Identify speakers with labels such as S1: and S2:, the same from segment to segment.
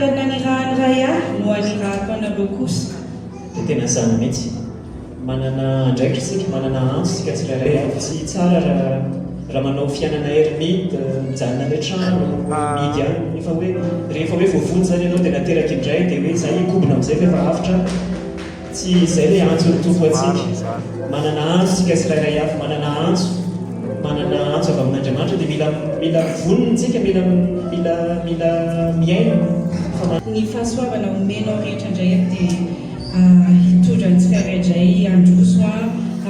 S1: Tahaka ny nanirahan'ny Ray Ahy no anirahako anareo kosa.
S2: Dia tena izany mihitsy. Manana andraikitra isika, manana antso isika tsirairay avy. Tsy tsara raha raha manao fiainana ermite, mijanona any an-trano, mihidy any. Efa hoe rehefa hoe voavonjy izany ianao dia nateraka indray dia hoe izay hikobona amin'izay fa efa avotra. Tsy izay ilay antson'ny Tompo antsika. Manana antso isika tsirairay avy, manana antso, manana antso avy amin'Andriamanitra dia mila mila vonona isika, mila mila mila mihaino fa.
S1: Ny fahasoavana omenao rehetra indray dia hitondra ny tsirairay indray handroso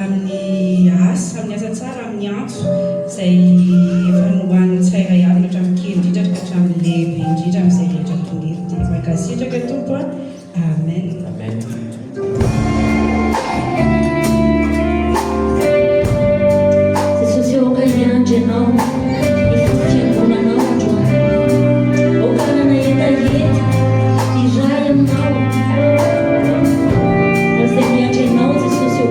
S1: amin'ny asa, amin'ny asa tsara, amin'ny antso izay efa nohanin'ny tsirairay avy hatramin'ny kely indrindra ka hatramin'ny lehibe indrindra amin'izay rehetra tonga eto. Dia mankasitraka Tompo a! Amen.
S2: Amen.
S3: Jesosy aoka hiandry Anao ny fiangonanao androany. Aoka hanana hetaheta hiray aminao. Ary izay miandry Anao Jesosy ô,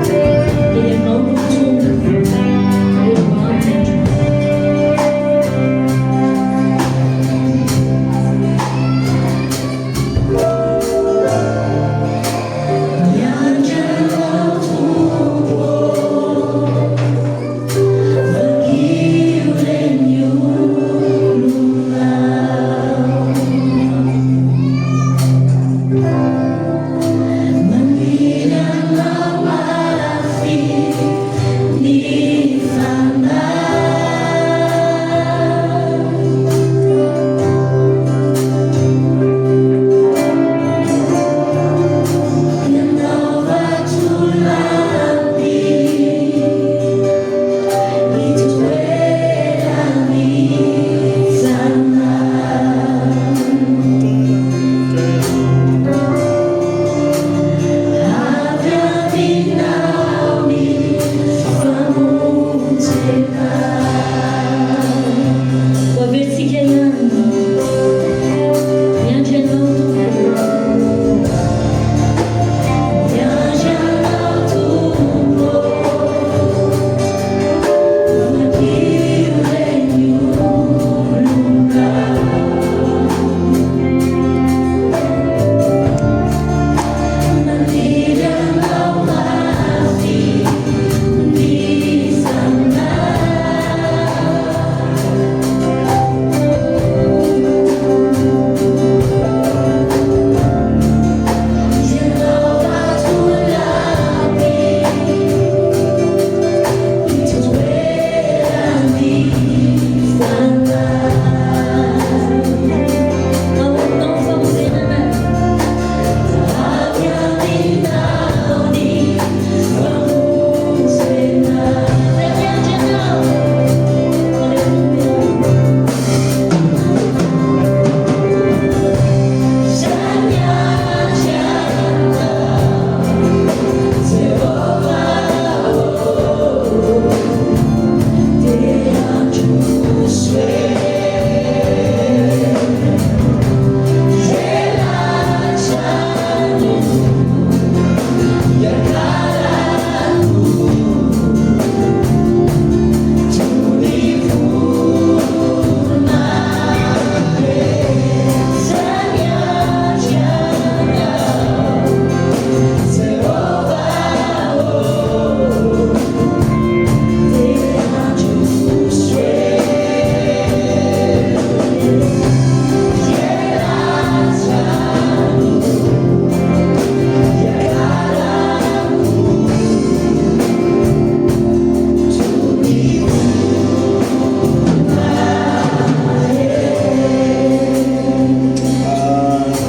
S3: dia Ianao no tonga eo aminy androany. Ho averintsika ihany. Miandry anao Tompo. Miandry anao Tompo. Vakio ireny olona. Maniry anao mafy ny fanahy.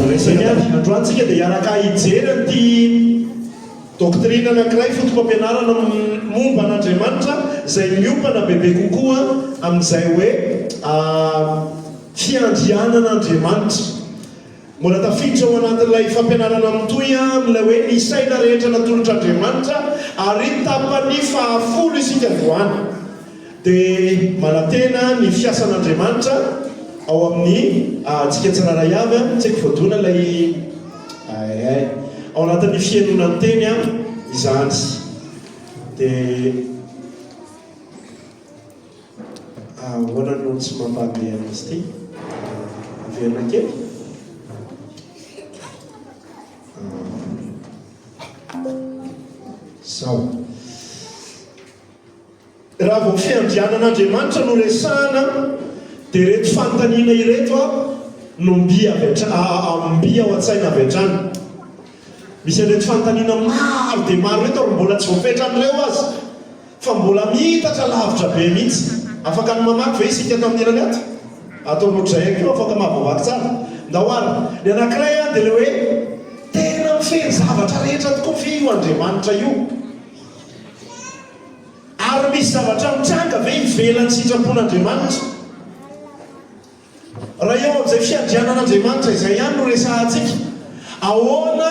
S4: Raisiny avy. Androany tsika dia hiaraka hijery an'ity doctrine anankiray, foto-pampianarana momba an'Andriamanitra izay miompana bebe kokoa amin'izay hoe fiandrianan'Andriamanitra. Mbola tafiditra ao anatin'ilay fampianarana mitohy amin'ilay hoe ny saina rehetra natolotr'Andriamanitra ary tapany fahafolo isika androany. Dia manantena ny fiasan'Andriamanitra ao amin'ny antsika tsirairay avy, tsy haiko voadona ilay ay ay, ao anatin'ny fihainoana ny teny izany. Dia ahoana no tsy mampandeha an'izy ity? Averina kely. Raha vao fiandrianan'Andriamanitra no resahana dia ireto fanontaniana ireto no mby avy hatrany, mby ao an-tsaina avy hatrany. Misy an'ireto fanontaniana maro dia maro ireto ary mbola tsy voafetra amin'ireo aza fa mbola miitatra lavitra be mihitsy. Afaka ny mamaky ve isika ato amin'ny ilany ato? Ato ankoatr'izay ihany koa afaka mahavoavaky tsara. Ndao ary. Ny anankiray dia ilay hoe tena mifehy ny zavatra rehetra tokoa ve io Andriamanitra io? Ary misy zavatra mitranga ve ivelan'ny sitrapon'Andriamanitra? Raha eo amin'izay fiandrianan'Andriamanitra izay ihany no resahantsika, ahoana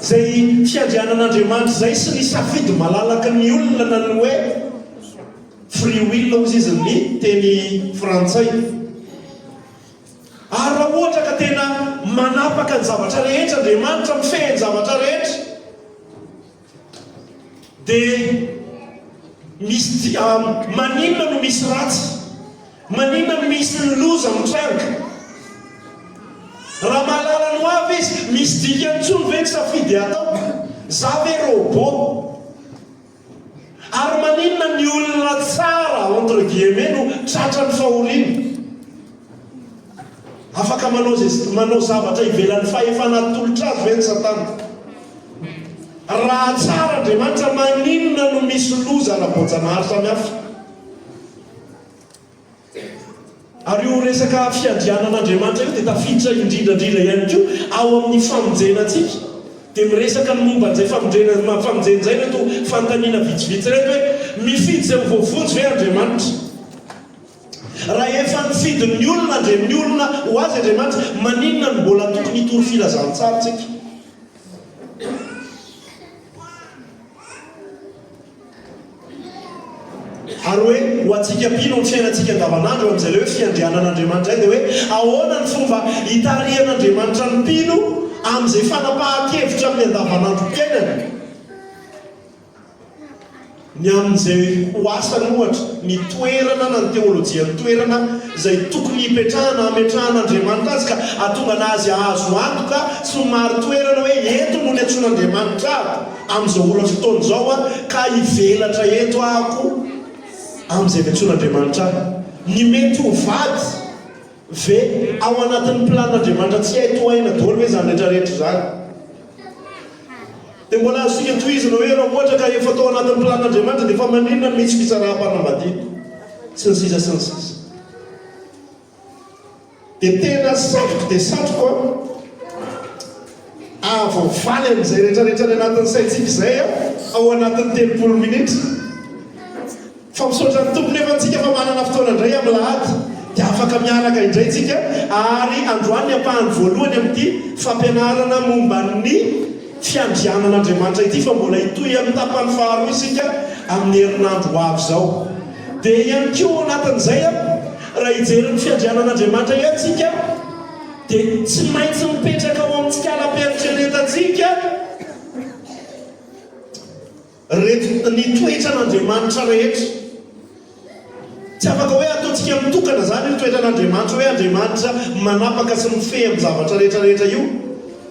S4: izay fiandrianan'Andriamanitra izay sy ny safidy malalaky ny olona na ny hoe free will hozy izy ny teny frantsay. Ary raha ohatra ka tena manapaka ny zavatra rehetra Andriamanitra, mifehy ny zavatra rehetra, Dia misy maninona no misy ratsy? Maninona no misy ny loza mitranga? Raha mahalala ny ho avy izy, misy dikany intsony ve ny safidy ataoko? Za ve robot? Ary maninona ny olona tsara entre guillemets no tratran'ny fahoriana? Afaka manao izay manao zavatra ivelan'ny fahefana atolotra azy ve ny satana? Raha tsara Andriamanitra maninona no misy loza ara-boajanahary samihafa? Ary io resaka fiandrianan'Andriamanitra io dia tafiditra indrindra indrindra ihany koa ao amin'ny famonjena antsika. Dia miresaka ny momba an'izay famonjena famonjena izay ireto fanontaniana vitsivitsy ireto hoe, mifidy izay ho voavonjy ve Andriamanitra? Raha efa nifidy ny olona Andriam ny olona ho azy Andriamanitra, maninona no mbola tokony hitory filazantsara tsika? Ary hoe ho antsika mpino amin'ny fiainantsika andavanandro eo amin'izay ilay hoe fiandrianan'Andriamanitra izay dia hoe ahoana ny fomba hitarihan'Andriamanitra ny mpino amin'izay fanapahan-kevitra amin'ny andavanandrom-piainany? Ny amin'izay ho asany ohatra, ny toerana na ny teolojian'ny toerana izay tokony hipetrahana, hametrahan'Andriamanitra azy ka hahatongana azy hahazo antoka sy ho marin-toerana hoe eto no niantsoan'Andriamanitra ahy amin'izao ora fotoana izao aho ka hivelatra eto aho amin'izay niantsoan'Andriamanitra ahy. Ny mety ho vady ve ao anatin'ny planin'Andriamanitra tsy hay tohaina daholo ve izany rehetra rehetra izany? Dia mbola azontsika tohizana hoe raha ohatra ka efa tao anatin'ny planin'Andriamanitra dia efa maninona no misy fisaraham-panambadiana? Sy ny sisa sy ny sisa. Dia tena satriko dia satriko an, ahavoavaly an'izay rehetrarehetra any anatin'ny saintsika izay an, ao anatin'ny 30 minitra. Fa misaotra ny Tompo nefa tsika fa manana fotoana indray amin'ny lahady dia afaka miaraka indray tsika ary androany ny ampahany voalohany amin'ity fampianarana momba ny fiandrianan'Andriamanitra ity fa mbola hitohy amin'ny tapany faharoa isika amin'ny herinandro ho avy izao. Dia ihany koa ao anatin'izay raha hijery ny fiandrianan'Andriamanitra ihany tsika dia tsy maintsy mipetraka ao amin'ny tsikalam-pieritreretantsika Reto ny toetran'Andriamanitra rehetra. Tsy afaka hoe ataontsika mitokana izany io toetran'Andriamanitra hoe Andriamanitra manapaka sy mifehy amin'ny zavatra rehetra rehetra io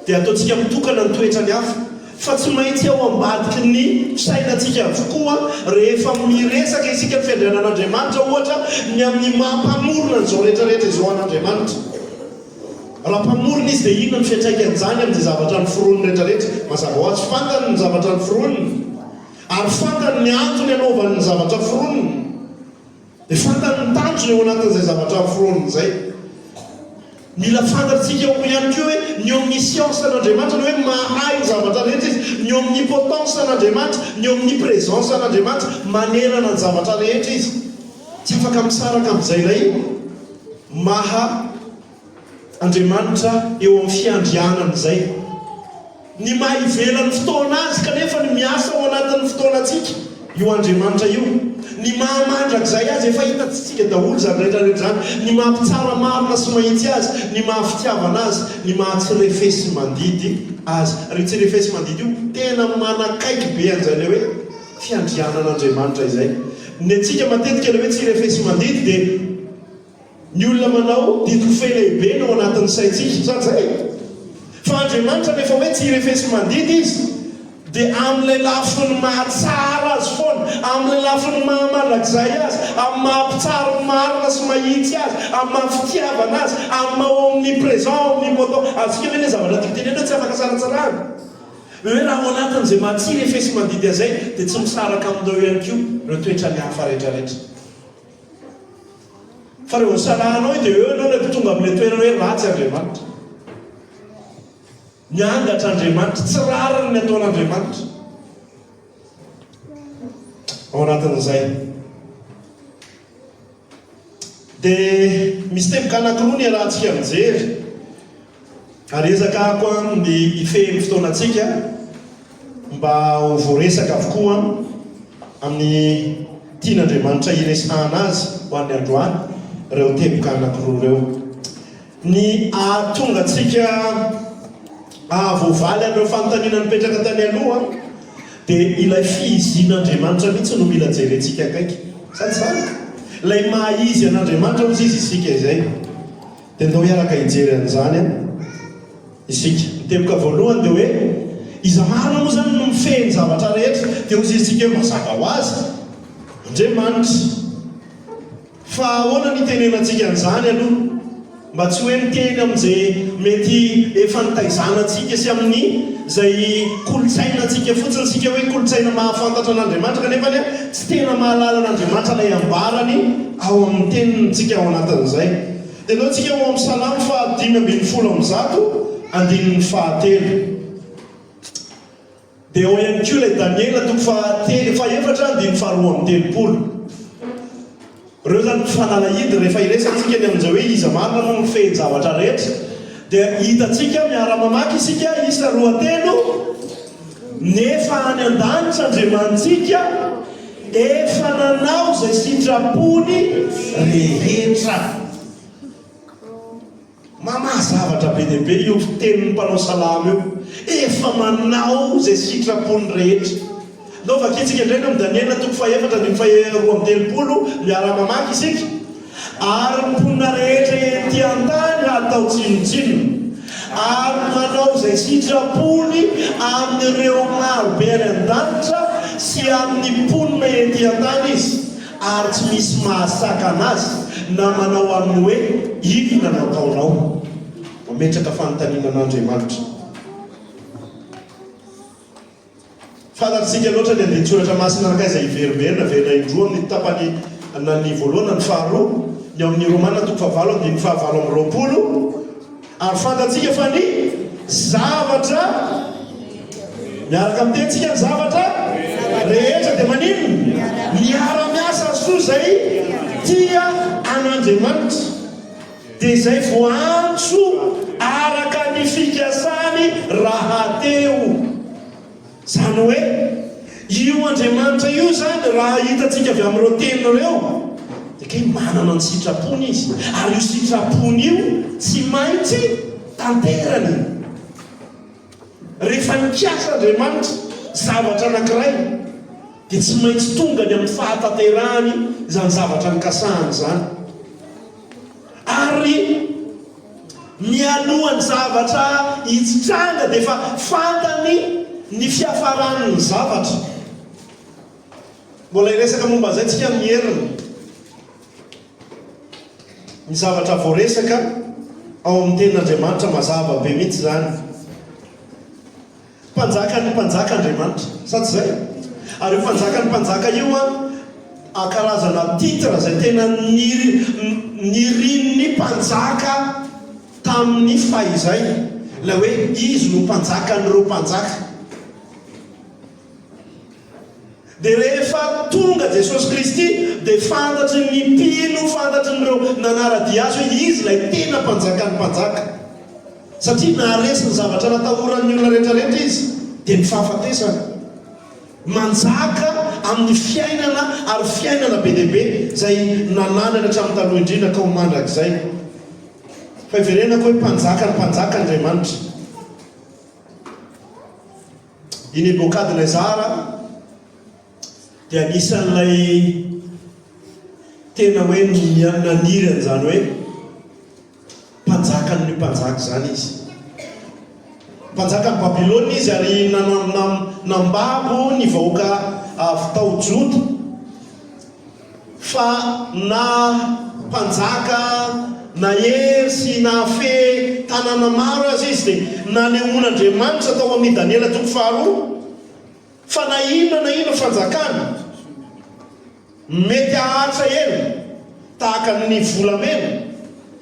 S4: dia ataontsika mitokana ny toetrany hafa fa tsy maintsy ao ambadiky ny fisainantsika avokoa rehefa miresaka isika ny fiandrianan'Andriamanitra ohatra ny amin'ny maha mpamorona an'izao rehetra rehetra izao an'Andriamanitra. Raha mpamorona izy dia inona no fiantraikan'izany amin'izay zavatra noforoniny rehetrarehetra? Mazava ho azy, fantany ny zavatra noforoniny, ary fantany ny antony anaovany ny zavatra foroniny. Dia fantany ny tanjony ao anatin'izay zavatra noforoniny izay. Mila fantatsika ao ihany koa hoe ny omniscience an'Andriamanitra, ny hoe mahay ny zavatra rehetra izy, ny omnipotence an'Andriamanitra, ny omnipresence an'Andriamanitra, manerana ny zavatra rehetra izy. Tsy afaka misaraka amin'izay ilay maha Andriamanitra eo amin'ny fiandrianany izay. Ny maha ivelan'ny fotoana Azy kanefa ny miasa ao anatin'ny fotoanantsika io Andriamanitra io. Ny maha mandrakizay Azy, efa hitantsika daholo izany rehetra rehetra izany. Ny maha mpitsara marina sy mahitsy Azy, ny maha fitiavana Azy, ny maha tsy refesi-mandidy Azy. Ary io tsy refesi-mandidy io tena manakaiky be an'izay ilay hoe fiandrianan'Andriamanitra izay. Ny antsika matetika ilay hoe tsy refesi-mandidy dia. Ny olona manao didikofehy lehibe no ao anatin'ny saintsika, sa tsy zay? Fa Andriamanitra rehefa hoe tsy refesi-mandidy Izy, Dia amin'ilay lafiny maha tsara azy foana, amin'ilay lafiny maha mandrakizay azy, amin'ny maha mpitsara ny marina sy mahitsy azy, amin'ny maha fitiavana azy, amin'ny maha omnipresent, omnipotent. Azontsika ve ilay zavatra tiako tenenina hoe tsy afaka saratsarahana? Hoe raha ao anatin'izay maha tsy refesi-mandidy azy izay dia tsy misaraka amin'ireo ihany koa ireo toetrany hafa rehetrarehetra. Fa raha vao sarahanao io dia eo ianao ilay tonga amin'ilay toerana hoe ratsy Andriamanitra. Miangatra Andriamanitra, tsy rariny ny ataon'Andriamanitra. Ao anatin'izay. Dia misy teboka anankiroa ny iarahantsika mijery. Ary ezaka ako ny hifehy ny fotoanantsika mba ho voaresaka avokoa amin'ny tian'Andriamanitra hiresahana azy ho an'ny androany ireo teboka anankiroa ireo. Ny hahatonga antsika hahavoavaly an'ireo fanontaniana nipetraka tany aloha dia ilay fihizin'Andriamanitra mihitsy no mila jerentsika akaiky. Sa tsy izany? Ilay maha izy an'Andriamanitra hozy izy isika izay. Dia ndao hiaraka hijery an'izany isika. Ny teboka voalohany dia hoe, iza marina moa izany no mifehy ny zavatra rehetra? Dia hozy izy isika hoe mazava ho azy, Andriamanitra. Fa ahoana ny hitenenantsika an'izany aloha? Mba tsy hoe miteny amin'izay mety efa nitaizana antsika sy amin'ny izay kolontsaina antsika fotsiny isika hoe kolontsaina mahafantatra an'Andriamanitra kanefa anie tsy tena mahalala an'Andriamanitra ilay ambarany ao amin'ny teniny tsika ao anatin'izay. Dia aleo tsika ho amin'ny Salamo faha 115 andininy fahatelo. Dia ao ihany koa ilay Daniela toko fahatelo, fahefatra andininy faharoa amby 30. Ireo izany mpifanalahidy rehefa hiresatsika ny amin'izay hoe iza marina moa mifehy ny zavatra rehetra dia hitantsika miara-mamaky isika isa roa telo nefa any an-danitra Andriamanitsika efa nanao izay sitrapony rehetra. Mamaha zavatra be dia be io fitenin'ny mpanao salamo io. Efa manao izay sitrapony rehetra. Ndao vakintsika indray ny amin'i Daniela toko fahefatra andininy faha 32, miara-mamaky isika. Ary ny mponina rehetra ety an-tany hatao tsinontsinona, ary manao izay sitrapony amin'ireo maro be any an-danitra sy amin'ny mponina ety an-tany izy. Ary tsy misy mahasakana azy na manao aminy hoe, Inona no ataonao? Mametraka fanontaniana an'Andriamanitra. Fantatsika loatra ny andinin-tsoratra masina nankaiza hiverimberina averina indroa amin'ny tapany na ny voalohany na ny faharoa, ny ao amin'ny Romana toko fahavalo andininy fahavalo amby 20. Ary fantatsika fa ny zavatra miaraka amin'ny tenintsika ny zavatra rehetra dia maninona? Miara-miasa soa izay tia an'Andriamanitra. Dia izay voaantso araka ny fikasany rahateo. Izany hoe, io Andriamanitra io izany, raha hitantsika avy amin'ireo teny ireo, dia kay manana ny sitrapony Izy. Ary io sitrapony io tsy maintsy tanterany. Rehefa nikasa Andriamanitra zavatra anankiray, dia tsy maintsy tonga ny amin'ny fahatanterahany izany zavatra nikasahany izany. Ary mialoha ny zavatra hitranga dia efa fantany ny fiafaran'ny zavatra. Mbola hiresaka momba an'izay tsika amin'ny heriny. Ny zavatra voaresaka ao amin'ny tenin'Andriamanitra mazava be mihitsy izany. Mpanjakan'ny mpanjaka Andriamanitra. Sa tsy izay? Ary io mpanjakan'ny mpanjaka io an, a karazana titre izay tena niry, nirin'ny mpanjaka tamin'ny fahizay. Ilay hoe izy no mpanjakan'ireo mpanjaka. Dia rehefa tonga Jesosy Kristy dia fantatry ny mpino, fantatrin'ireo nanara-dia Azy hoe Izy ilay tena Mpanjakan'ny mpanjaka. Satria naharesy ny zavatra natahoran'ny olona rehetra rehetra Izy, dia ny fahafatesana. Manjaka amin'ny fiainana ary fiainana be dia be izay nananany hatramin'ny taloha indrindra ka ho mandrakizay. Fa iverenako hoe Mpanjakan'ny mpanjaka Andriamanitra. I Nebokadnezara dia anisan'ilay tena hoe naniry an'izany hoe mpanjakan'ny mpanjaka izany izy. Mpanjakan'i Babylona izy ary nambabo ny vahoaka avy tao Joda. Fa na mpanjaka nahery sy nahafehy tanàna maro aza izy dia nanehoan'Andriamanitra tao amin'i Daniela toko faharoa fa na inona na inona fanjakana Mety haharitra ela, tahaka ny volamena,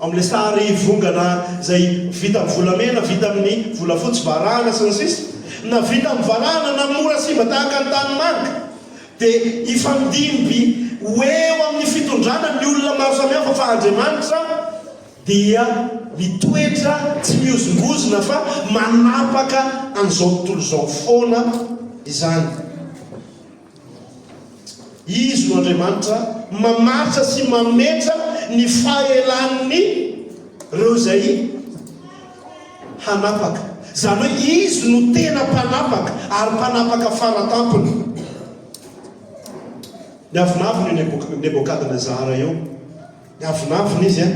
S4: amin'ilay sary vongana izay vita amin'ny volamena, vita amin'ny volafotsy, varahana, sy ny sisa Na vita amin'ny varahana na mora simba tahaka ny tanimanga, dia hifandimby ho eo amin'ny fitondrana ny olona maro samihafa fa Andriamanitra dia mitoetra tsy mihozongozona fa manapaka an'izao tontolo izao foana izany. Izy no Andriamanitra mamaritra sy mametra ny fahelan'ny reo izay hanapaka. Izany hoe Izy no tena mpanapaka ary mpanapaka faratampony. Niavonavona io Nebokadnezara io. Niavonavona izy an!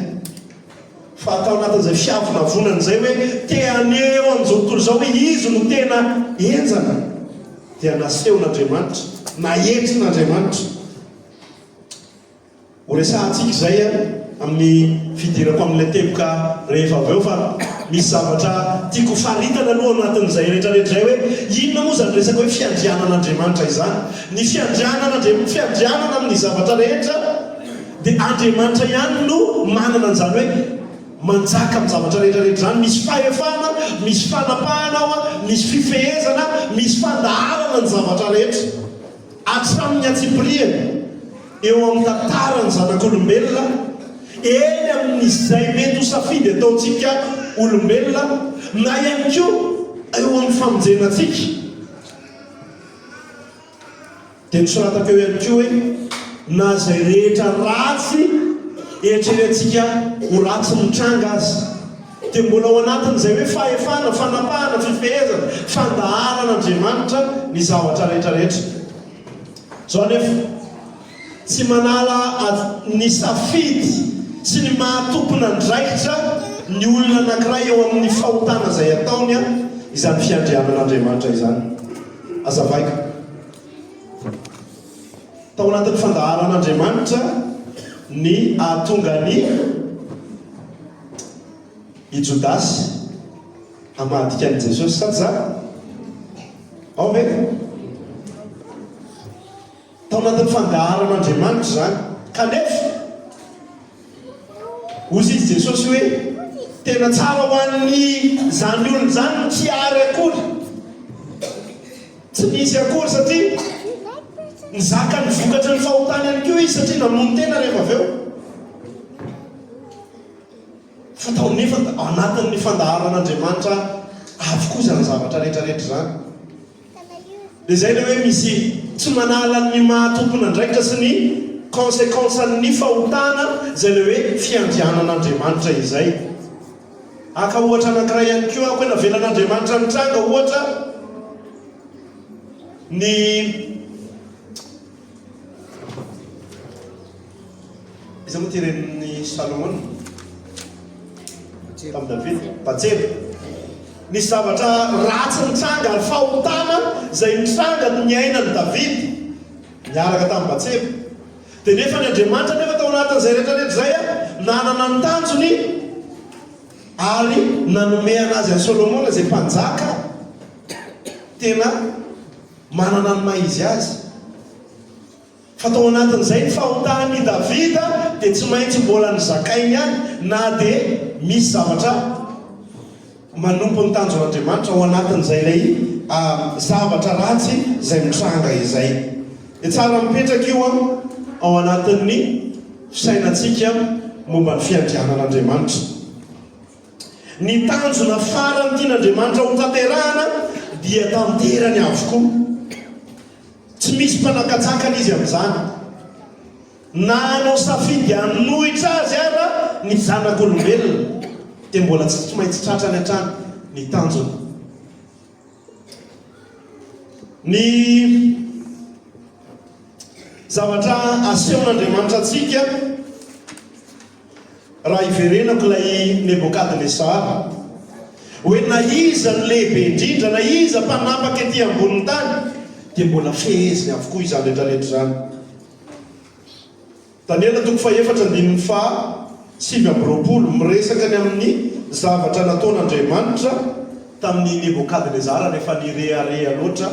S4: Fa tao anatin'izay fiavonavonana izay hoe te haneho an'izao tontolo izao hoe izy no tena henjana dia nasehon'Andriamanitra, naetrin'Andriamanitra. Horesahantsika izay an, amin'ny fidirako amin'ilay teboka rehefa avy eo fa misy zavatra tiako hofaritana aloha ao anatin'izay rehetrarehetra izay hoe inona moa izany resaka hoe fiandrianan'Andriamanitra izany. Ny fiandrianan'Andriamanitra, fiandrianana amin'ny zavatra rehetra, Dia Andriamanitra ihany no manana an'izany hoe manjaka amin'ny zavatra rehetra rehetra izany, misy fahefana, misy fanapahana ao, misy fifehezana, misy fandaharana ny zavatra rehetra. Hatramin'ny antsipiriany eo amin'ny tantaran'ny zanak'olombelona, eny amin'izay mety ho safidy ataontsika olombelona, na ihany koa eo amin'ny famonjena antsika. Dia nosoratako eo ihany koa hoe, na izay rehetra ratsy eritreretintsika ho ratsy mitranga aza, dia mbola ao anatin'izay hoe fahefana, fanapahana, fifehezana, fandaharan'Andriamanitra ny zavatra rehetra rehetra. Izao anefa, tsy manala ny safidy sy ny maha tompon'andraikitra ny olona anankiray eo amin'ny fahotana izay ataony izany fiandrianan'Andriamanitra izany. Hazavaiko. Tao anatin'ny fandaharan'Andriamanitra ny hahatonga an'i i Jodasy hamadika an'i Jesosy, sa tsy izany? Ao ve? Tao anatin'ny fandaharan'Andriamanitra izany. Kanefa, hozy izy Jesosy hoe, tena tsara ho an'izany olona izany ny tsy hary akory. Tsy nisy akory satria nizaka ny vokatry ny fahotany ihany koa izy satria namono tena rehefa avy eo. Fa tao nefa ao anatin'ny fandaharan'Andriamanitra avokoa izany zavatra rehetra rehetra izany. Dia izay ilay hoe misy tsy manala ny maha tompon'andraikitra sy ny consequence-n'ny fahotana izay ilay hoe fiandrianan'Andriamanitra izay. Haka ohatra anankiray ihany koa aho hoe navelan'Andriamanitra nitranga ohatra ny Iza moa ity renin'i Salomona? Tamin'i Davida. Batseba. Nisy zavatra ratsy nitranga ary fahotana izay nitranga niainan'i Davida niaraka tamin'i Batseba. Dia nefa ny Andriamanitra nefa tao anatin'izay rehetra rehetra izay nanana ny tanjony ary nanome anazy an'i Solomona izay mpanjaka tena manana ny maha izy azy. Fa tao anatin'izay ny fahotan'i Davida dia tsy maintsy mbola nozakainy ihany na dia misy zavatra manompo ny tanjon'Andriamanitra ao anatin'izay ilay zavatra ratsy izay mitranga izay. Dia tsara mipetraka io ao anatin'ny fisainantsika momba ny fiandrianan'Andriamanitra. Ny tanjona farany tian'Andriamanitra hotanterahana dia tanterany avokoa. Tsy misy mpanakatsakana izy amin'izany. Na hanao safidy hanohitra azy ara ny zanak'olombelona, dia mbola tsy maintsy tratrany hatrany ny tanjony. Ny zavatra asehon'Andriamanitra antsika, Raha hiverenako ilay Nebokadnezara. Hoe na iza no lehibe indrindra, na iza mpanapaka ety ambonin'ny tany, dia mbola feheziny avokoa izany rehetrarehetra izany. Daniela toko fahefatra andininy faha 29, miresaka ny amin'ny zavatra nataon'Andriamanitra tamin'i Nebokadnezara rehefa nirehareha loatra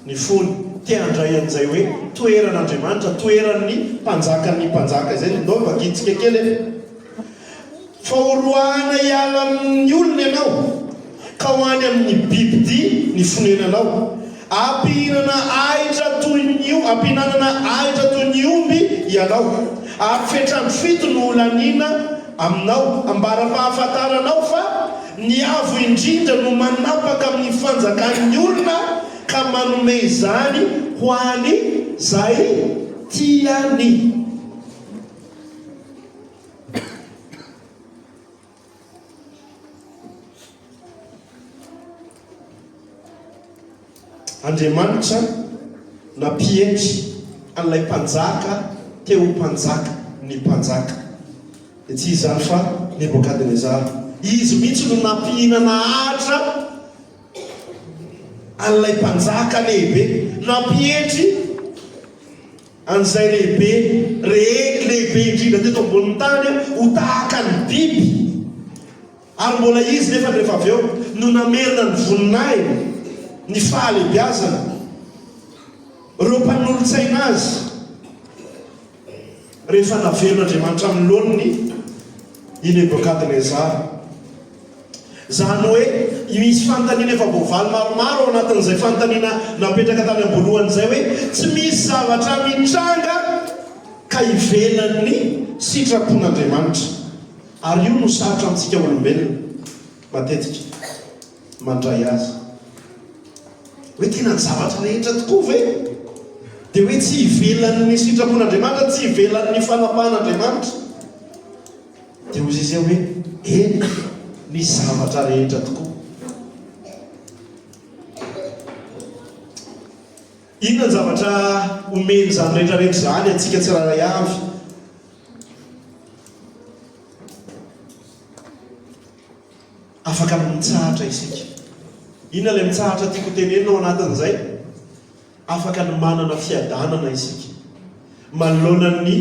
S4: ny fony, te handray an'izay hoe toeran'Andriamanitra, toeran'ny mpanjakan'ny mpanjaka izay. Ndao vakintsika kely e. Fa horoahana hiala amin'ny olona ianao, ka ho any amin'ny bibidia ny fonenanao. Hampihinana ahitra toy ny hampihinanana ahitra toy ny omby ianao, ary fetr'andro fito no holaniana aminao, ambara-pahafantaranao fa ny Avo Indrindra no manapaka amin'ny fanjakan'ny olona ka manome izany ho an'izay tiany. Andriamanitra nampietry an'ilay mpanjaka te ho mpanjaka ny mpanjaka. Dia tsy iza izany fa Nebokadnezara. Izy mihitsy no nampihinana ahitra an'ilay mpanjaka lehibe. Nampietry an'izay lehibe rehe lehibe indrindra teto ambonin'ny tany ho tahaka ny biby, ary mbola izy nefa rehefa avy eo no namerina ny voninahiny, ny fahalehibiazany, ireo mpanolotsaina azy, rehefa naverin'Andriamanitra amin'ny laoniny i Nebokadnezara. Izany hoe, misy fanontaniana efa voavaly maromaro ao anatin'izay fanontaniana napetraka tany am-boalohany izay hoe, tsy misy zavatra mitranga ka ivelan'ny sitrapon'Andriamanitra. Ary io no sarotra amintsika olombelona matetika mandray azy. Hoe tena ny zavatra rehetra tokoa ve dia hoe tsy ivelan'ny sitrapon'Andriamanitra, tsy ivelan'ny fanapahan'Andriamanitra? Dia hoy Zeze hoe, Eny, ny zavatra rehetra tokoa. Inona ny zavatra omen'izany rehetra rehetra izany antsika tsirairay avy? Afaka mitsahatra isika. Inona ilay mitsahatra tiako hotenenina ao anatin'izay? Afaka ny manana fiadanana isika manoloana ny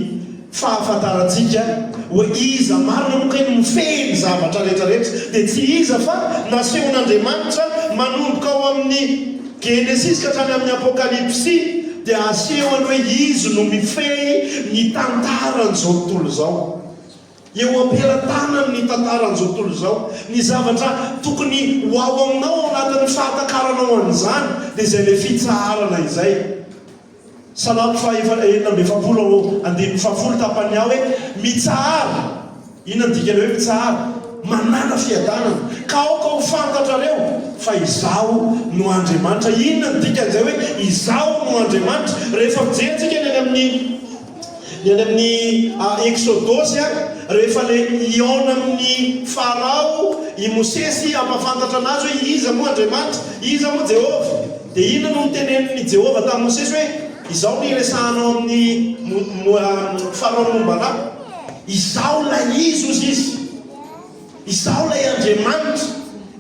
S4: fahafantarantsika hoe iza marina moa kay no mifehy ny zavatra rehetra rehetra, dia tsy iza fa nasehon'Andriamanitra manomboka ao amin'ny Genesisy ka hatrany amin'ny Apokalypsy dia asehony hoe izy no mifehy ny tantaran'izao tontolo izao. Eo am-pelatanany ny tantaran'izao tontolo izao. Ny zavatra tokony ho ao aminao ao anatin'ny fahatakaranao an'izany dia izay ilay fitsaharana izay. Salamo faha 46 ao andininy fahafolo tapany A hoe, Mitsahara! Inona no dikan'ilay hoe mitsahara? Manàna fiadanana. Ka aoka ho fantatrareo fa Izaho no Andriamanitra. Inona no dikan'izay hoe Izaho no Andriamanitra? Rehefa mijery tsika ny any amin'ny. Ny any amin'ny Eksodosy, rehefa le hihaona amin'i Farao i Mosesy hampahafantatra anazy hoe iza moa Andriamanitra, iza moa Jehovah, dia inona no notenenin'i Jehovah tamin'i Mosesy hoe, Izao no hiresahanao amin'i Farao ny momba anà, Izaho ilay Izy, hozy izy, Izaho ilay Andriamanitra,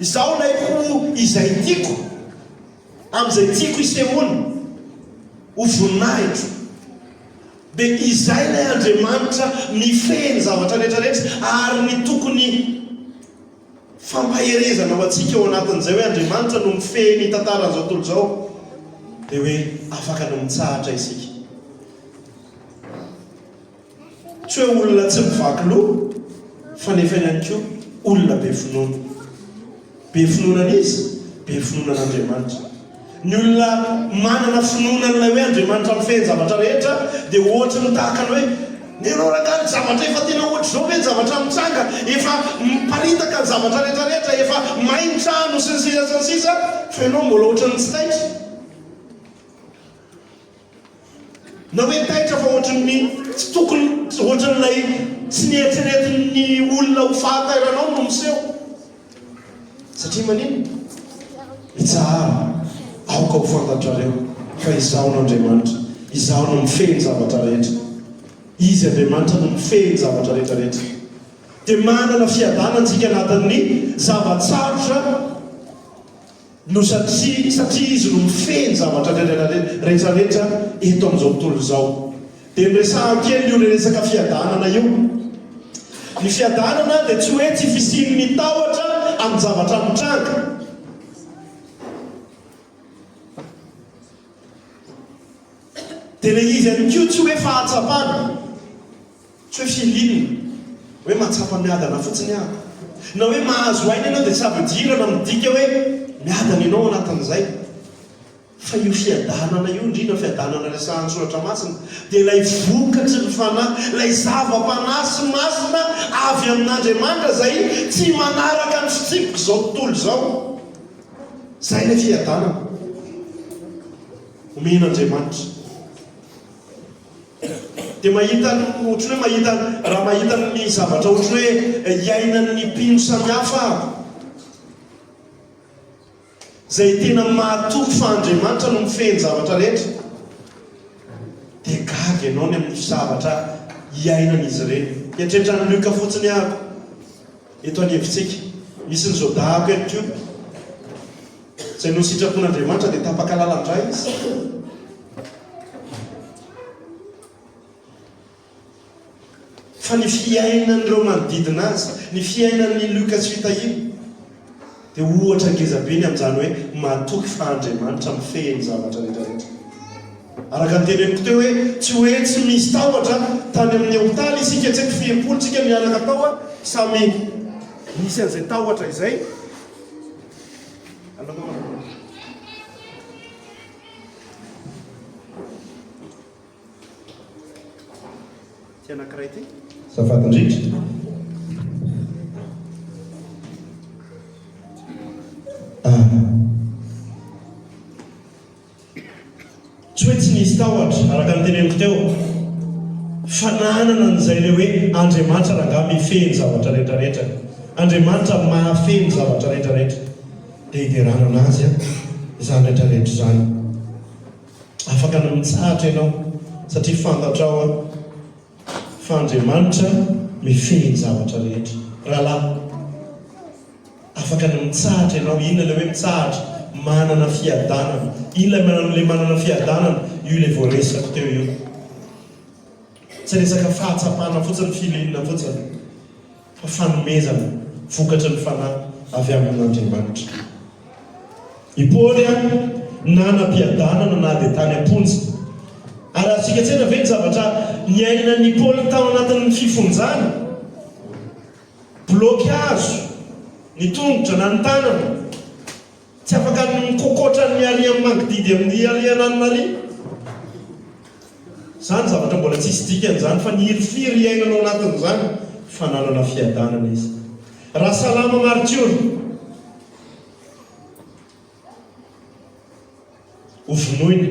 S4: Izaho ilay ho izay tiako. Amin'izay tiako hisehoana ho voninahitro. Dia izay ilay Andriamanitra mifehy ny zavatra rehetra rehetra ary ny tokony fampaherezana ho antsika ao anatin'izay hoe Andriamanitra no mifehy ny tantaran'izao tontolo izao dia hoe afaka ny mitsahatra isika. Tsy hoe olona tsy mivaky loha fa nefa ihany koa olona be finoana. Be finoana an'iza? Be finoana an'Andriamanitra. Ny olona manana finoana an'ilay hoe Andriamanitra mifehy ny zavatra rehetra dia ohatry ny tahaka ny hoe Ianao rangahy ny zavatra efa tena ohatr'izao ve ny zavatra mitranga, efa miparitaka ny zavatra rehetra rehetra, efa may ny trano sy ny sisa sy ny sisa fa ianao mbola ohatry ny tsy taitra. Na hoe taitra fa ohatran'ny tsy tokony, ohatran'ilay tsy neritreretin'ny olona ho fahatairanao no miseho. Satria maninona? Mitsahara, aoka ho fantatrareo fa Izaho no Andriamanitra, Izaho no mifehy ny zavatra rehetra. Izy Andriamanitra no mifehy ny zavatra rehetra rehetra. Dia manana fiadanana isika anatin'ny zava-tsarotra no satria satria Izy no mifehy ny zavatra rehetra rehetra eto amin'izao tontolo izao. Dia niresahako kely io resaka fiadanana io. Ny fiadanana dia tsy hoe tsy fisian'ny tahotra amin'ny zavatra mitranga. Dia ilay izy ihany koa tsy hoe fahatsapana. Tsy hoe feeling, hoe mahatsapa miadana fotsiny aho. Na hoe mahazo aina ianao dia ça veut dire na midika hoe miadana ianao ao anatin'izay. Fa io fiadanana io, indrindra fiadanana resahan'ny Soratra Masina, dia ilay vokatry ny Fanahy, ilay zava-panahy sy masina avy amin'Andriamanitra izay tsy manaraka ny fitsipik'izao tontolo izao. Izay ilay fiadanana omen'Andriamanitra. Dia mahita ny, ohatran'ny hoe mahita, raha mahita ny zavatra ohatran'ny hoe iainan'ny mpino samihafa aho, izay tena mahatoky fa Andriamanitra no mifehy ny zavatra rehetra, dia gaga ianao ny amin'ny zavatra iainan'izy ireny. Hieritreritra an'i Luc fotsiny aho eto anivontsika. Misy ny zaodahako ihany koa, izay noho ny sitrapon'Andriamanitra dia tapaka lalan-dra izy. Fa ny fiainan'ireo manodidina azy, ny fiainan'i Luc sy Fitahiana, dia ohatra ngezabe ny amin'izany hoe matoky fa Andriamanitra mifehy ny zavatra rehetra rehetra. Araka ny teneniko teo hoe tsy hoe tsy misy tahotra, tany amin'ny hopitaly isika tsy haiko firim-polo tsika miaraka tao, samy nisy an'izay tahotra izay. Ity anankiray ity. Azafady indrindra. Ah. Tsy hoe tsy nisy tahotra, araka ny teneniko teo, fa nanana an'izay ilay hoe Andriamanitra rangahy mifehy ny zavatra rehetra rehetra. Andriamanitra mahafehy ny zavatra rehetra rehetra. Dia hiderana an'Azy izany rehetra rehetra izany. Afaka ny mitsahatra ianao satria fantatrao fa Andriamanitra mifehy ny zavatra rehetra. Rahalahy, afaka ny mitsahatra ianao. Inona ilay hoe mitsahatra? Manana fiadanana. Inona ilay manana fiadanana? Io ilay voaresako teo io. Tsy resaka fahatsapana fotsiny, feeling fotsiny. Fa fanomezana vokatry ny Fanahy avy amin'Andriamanitra. I Paoly nanam-piadanana na dia tany am-ponja. Ary azontsika an-tsaina ve ny zavatra niainan'i Paoly tao anatin'ny fifonjana? Bloky hazo ny tongotra na ny tanana. Tsy afaka ny mikokoatra ny ary amin'ny mangididy amin'ny ary ananona ary. Izany zavatra mbola tsisy dikany izany fa ny hirifiry iainana ao anatin'izany fananana fiadanana izy. Raha salama maritiora. Ho vonoina,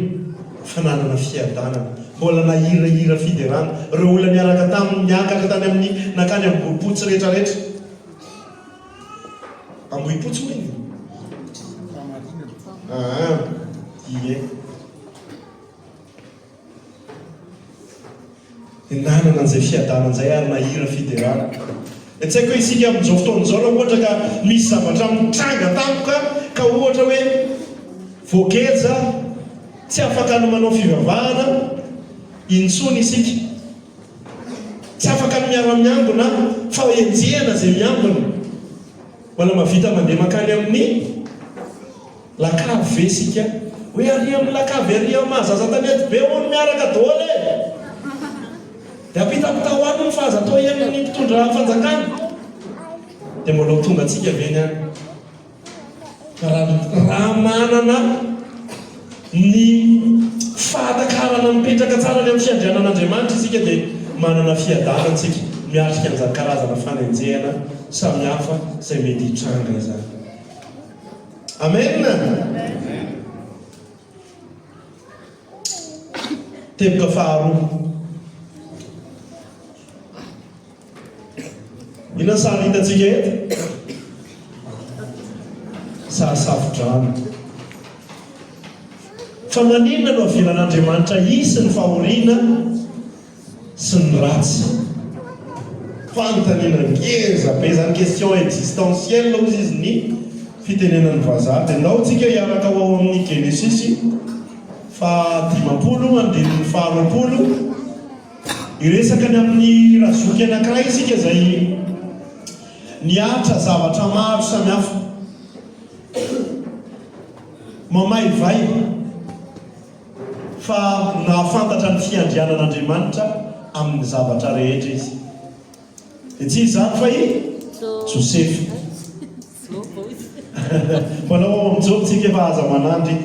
S4: fananana fiadanana. Mbola nahirahira fiderana. Ireo olona niaraka taminy niakatra tany amin'ny nankany Ambohipotsy rehetra rehetra. Ambohipotsy moa iny? Aa, ie. Dia nanana an'izay fiadanana izay ary nahira fiderana. Dia tsy haiko hoe isika amin'izao fotoana izao raha ohatra ka misy zavatra mitranga tampoka ka ohatra hoe voageja, tsy afaka ny manao fivavahana intsony isika. Tsy afaka ny miara-miangona fa enjehina izay miangona. Mbola mahavita mandeha mankany amin'ny. Lakavy ve isika? Hoe ary amin'ny lakavy ary amin'ny mahazaza tanety be hono miaraka daholo e! Dia ampitapitao any hono fa aza atao henon'ny mpitondra fanjakana. Dia mbola ho tonga antsika ve ny any? Fa raha raha manana ny fahatakarana mipetraka tsara ny amin'ny fiandrianan'Andriamanitra isika dia manana fiadanana isika miatrika an'izany karazana fanenjehana samihafa izay mety hitranga izany. Amen! Teboka faharoa. Inona ny sary hitantsika eto? Sary safodrano. Fa maninona no avelan'Andriamanitra hisy ny fahoriana sy ny ratsy? Fanontaniana ngeza be izany, question existentielle hozy izy ny fitenenan'ny vazaha. Dia ndao tsika hiaraka ho ao amin'ny Genesisy faha 50 andininy faha 20. Hiresaka ny amin'ny razoky anankiray isika izay niaritra zavatra maro samihafa. Mamaivay. Fa nahafantatra ny fiandrianan'Andriamanitra amin'ny zavatra rehetra izy. Dia tsy iza izany fa i Josefa. Mbola ao amin'ny Joba tsika fa aza manandry.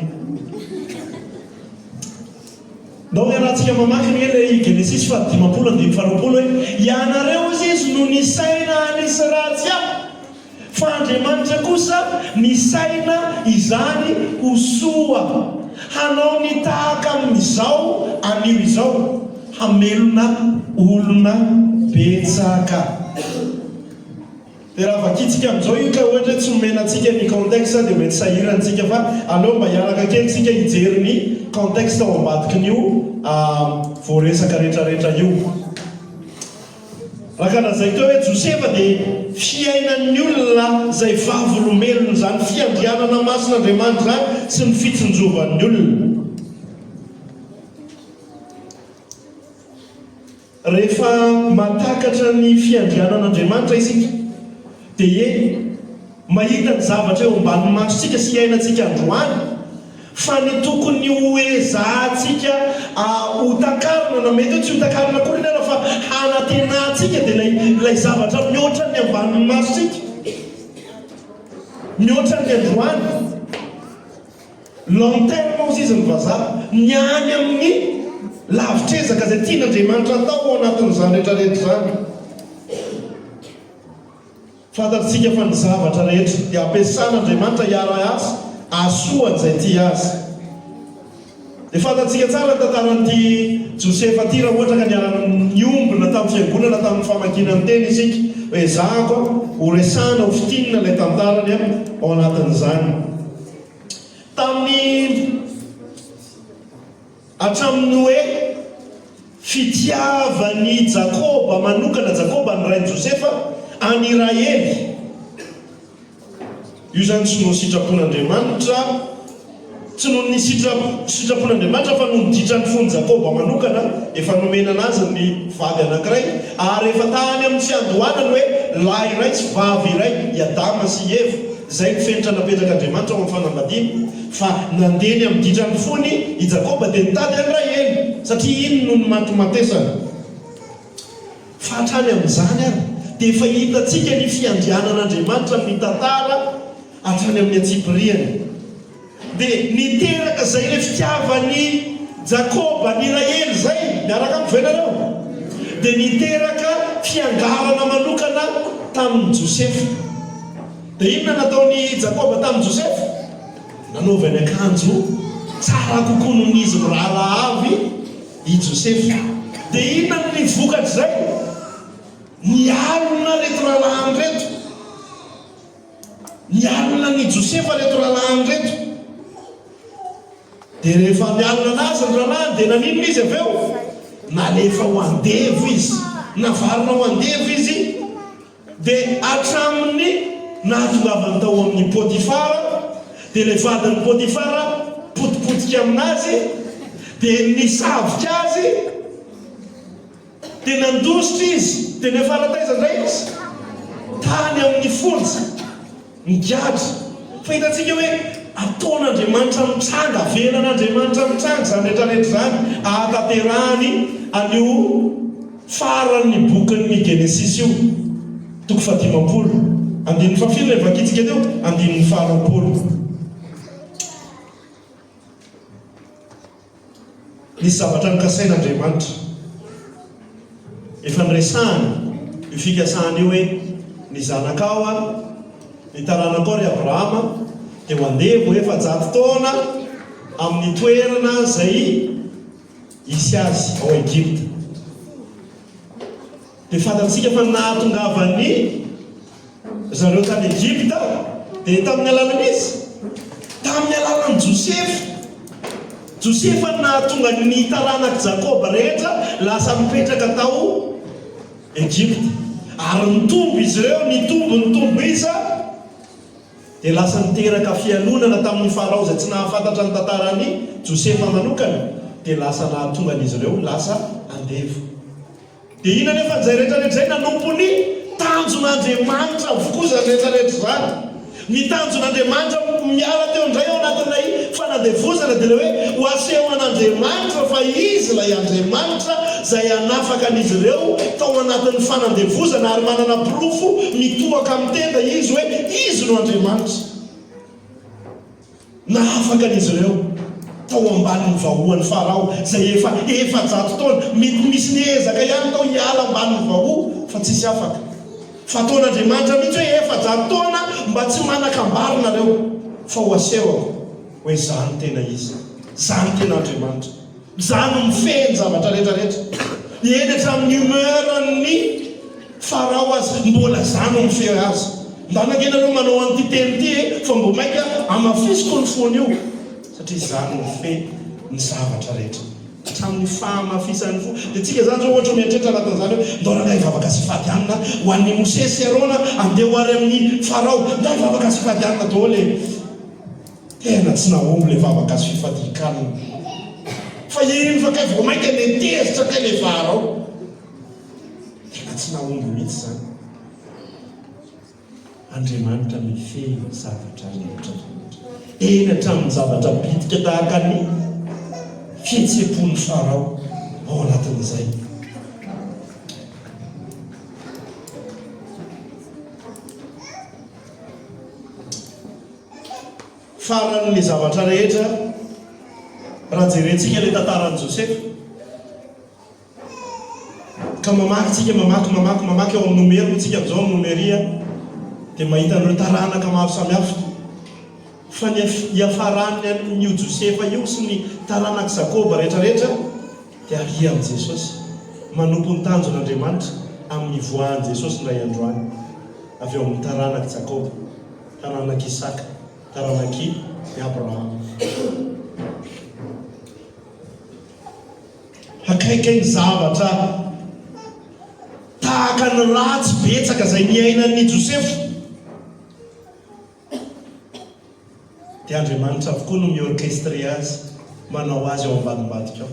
S4: Ndao iarahantsika mamaky anie ilay Genesisy faha 50 andininy faha 20 hoe, Ianareo hozy izy no nisaina hanisy ratsy ahy. Fa Andriamanitra kosa nisaina izany ho soa, hanao ny tahaka amin'izao anio izao, hamelona olona betsaka. Dia raha vakintsika amin'izao io ka ohatra hoe tsy omena antsika ny contexte dia mety sahirana isika fa aleo mba hiaraka kely isika hijery ny contexte ao ambadikin'io voaresaka retraretra io. Araka ny lazaiko teo hoe Josefa dia fiainan'ny olona izay vavolombelon'izany fiandrianana masin'Andriamanitra izany sy ny fitsinjovan'ny olona. Rehefa mahatakatra ny fiandrianan'Andriamanitra isika dia eny, Mahita ny zavatra eo ambanin'ny masontsika sy iainantsika androany, fa ny tokony ho ezahantsika ho takarina, na mety hoe tsy ho takarina akory anefa fa hanantenantsika dia ilay ilay zavatra mihoatra ny ambanin'ny masontsika, mihoatra ny androany. Long terme hozy izy ny vazaha, ny any amin'ny lavitr'ezaka izay tian'Andriamanitra atao ao anatin'izany rehetrarehetra izany. Fantatsika fa ny zavatra rehetra dia ampiasan'Andriamanitra hiara-hiasa hahasoa an'izay tia Azy. Dia fantatsika tsara ny tantaran'ity Josefa ity raha ohatra ka niara-niombona tamin'ny fiangonana tamin'ny famakiana ny teny isika. Ho ezahako ho resahina, ho fintinina ilay tantarany ao anatin'izany. Tamin'ny. Hatramin'ny hoe fitiavan'i Jakoba manokana, Jakoba ny rain'i Josefa, an'i Rahely. Io izany tsy noho ny sitrapon'Andriamanitra, tsy noho ny sitrapon'Andriamanitra fa noho ny ditran'ny fon'i Jakoba manokana, efa nomena anazy ny vady anankiray, ary efa tany amin'ny fiandohana ny hoe lahy iray sy vavy iray, i Adama sy i Eva. Izay no fenitra napetrak'Andriamanitra ao amin'ny fanambadiana. Fa nandeha ny amin'ny ditran'ny fony i Jakoba dia nitady an'i Rahely, satria iny no nimatimatesany. Fa hatrany amin'izany ary, dia efa hitantsika ny fiandrianan'Andriamanitra amin'ny tantara hatrany amin'ny antsipiriany. Dia niteraka izay ilay fitiavan'i Jakoba an'i Rahely izay, miaraka amiko ve nareo? Dia niteraka fiangarana manokana tamin'i Josefa. Dia inona nataon'i Jakoba tamin'i Josefa? Nanaovany akanjo tsara kokoa noho ny izy miraharaha avy i Josefa. Dia inona no vokatr'izay? Nialona ireto rahalahiny ireto. Nialona an'i Josefa ireto rahalahiny ireto. Dia rehefa nialona anazy ny rahalahiny dia naninona izy avy eo? Nalefa ho andevo izy. Navarina ho andevo izy. Dia hatramin'ny nahatongavany tao amin'i Potifara, dia ilay vadin'i Potifara potipotika aminazy, dia nisavika azy, dia nandositra izy, dia niafara taiza indray izy? Tany amin'ny fonja, nigadra. Fa hitantsika hoe ataon'Andriamanitra mitranga, avelan'Andriamanitra mitranga izany rehetra rehetra izany, ahatanterahany an'io Faran'ny bokin'ny Genesisy io, toko fahadimampolo, andininy fahafiry ilay vakintsika teo? Andininy faharoapolo. Nisy zavatra nokasain'Andriamanitra. Efa niresahany io fikasana io hoe, Ny zanakao ary ny taranakao ry Abrahama dia ho andevo 400 taona amin'ny toerana izay hisy azy ao Egypta. Dia fantatsika fa ny nahatongavan'ny zareo tany Egypta dia tamin'ny alalan'iza? Tamin'ny alalan'i Josefa. Josefa no nahatonga ny taranak'i Jakoba rehetra lasa nipetraka tao Egypta. Ary nitombo izy ireo, nitombo, nitombo isa, dia lasa niteraka fialonana tamin'i Farao izay tsy nahafantatra ny tantaran'i Josefa manokana, dia lasa nahatonga an'izy ireo ho lasa andevo. Dia inona anefa izay rehetra rehetra izay? Nanompo ny tanjon'Andriamanitra avokoa izany rehetra rehetra izany. Ny tanjon'Andriamanitra miala teo indray ao anatin'ilay fanandevozana dia ilay hoe ho aseho an'Andriamanitra fa Izy ilay Andriamanitra izay hanafaka an'izy ireo tao anatin'ny fanandevozana ary manana porofo mitohaka amin'ny tenda Izy hoe Izy no Andriamanitra. Nahafaka an'izy ireo tao ambanin'ny vahoan'i Farao izay efa 400 taona. Mety misy niezaka ihany tao hiala ambanin'ny vahoa fa tsisy afaka. Fa ataon'Andriamanitra mihitsy hoe 400 taona mba tsy manan-kambary nareo fa ho asehoko hoe Izaho no tena Izy. Izaho no tena Andriamanitra. Izaho no mifehy ny zavatra rehetra rehetra. Eny hatramin'ny humeur-n'ny Farao aza, mbola izaho no mifehy azy. Ndana ange nareo manao an'ity teny ity e, fa mbo maika hamafisiko ny fon'io, satria izaho no mifehy ny zavatra rehetra. Hatramin'ny fahamafisan'ny fo. Dia tsika izany izao ohatra mieritreritra anatin'izany hoe, ndao rangahy hivavaka sy hifady hanina ho an'i Mosesy sy Arona, andeha ho ary amin'i Farao. Ndao hivavaka sy hifady hanina daholo e. Tena tsy nahomby ilay vavaka sy fifadian-kanina. Fa iny fa kay vao mainka le tezitra kay le Farao. Tena tsy nahomby mihitsy izany. Andriamanitra mifehy ny zavatra rehetra rehetra. Eny hatramin'ny zavatra bitika tahaka ny fihetseham-pon'i Farao ao anatin'izay. Faran'ny zavatra rehetra, raha jerentsika ilay tantaran'i Josefa, ka mamaky tsika, mamaky, mamaky, mamaky ao amin'ny Nomery moa tsika amin'izao, amin'ny Nomeria, dia mahita an'ireo taranaka maro samihafa. Fa ny hiafaran'ny an'io Josefa io sy ny taranak'i Jakoba rehetra rehetra dia ary amin'i Jesosy. Manompo ny tanjon'Andriamanitra amin'ny hivoahan'i Jesosy indray andro any, avy ao amin'ny taranak'i Jakoba. Taranak'i Isaka, taranak'i Abrahama. Akaiky ny zavatra tahaka ny ratsy betsaka izay niainan'i Josefa. Dia Andriamanitra avokoa no mi-orchestrer azy, manao azy ao ambadimbadika ao.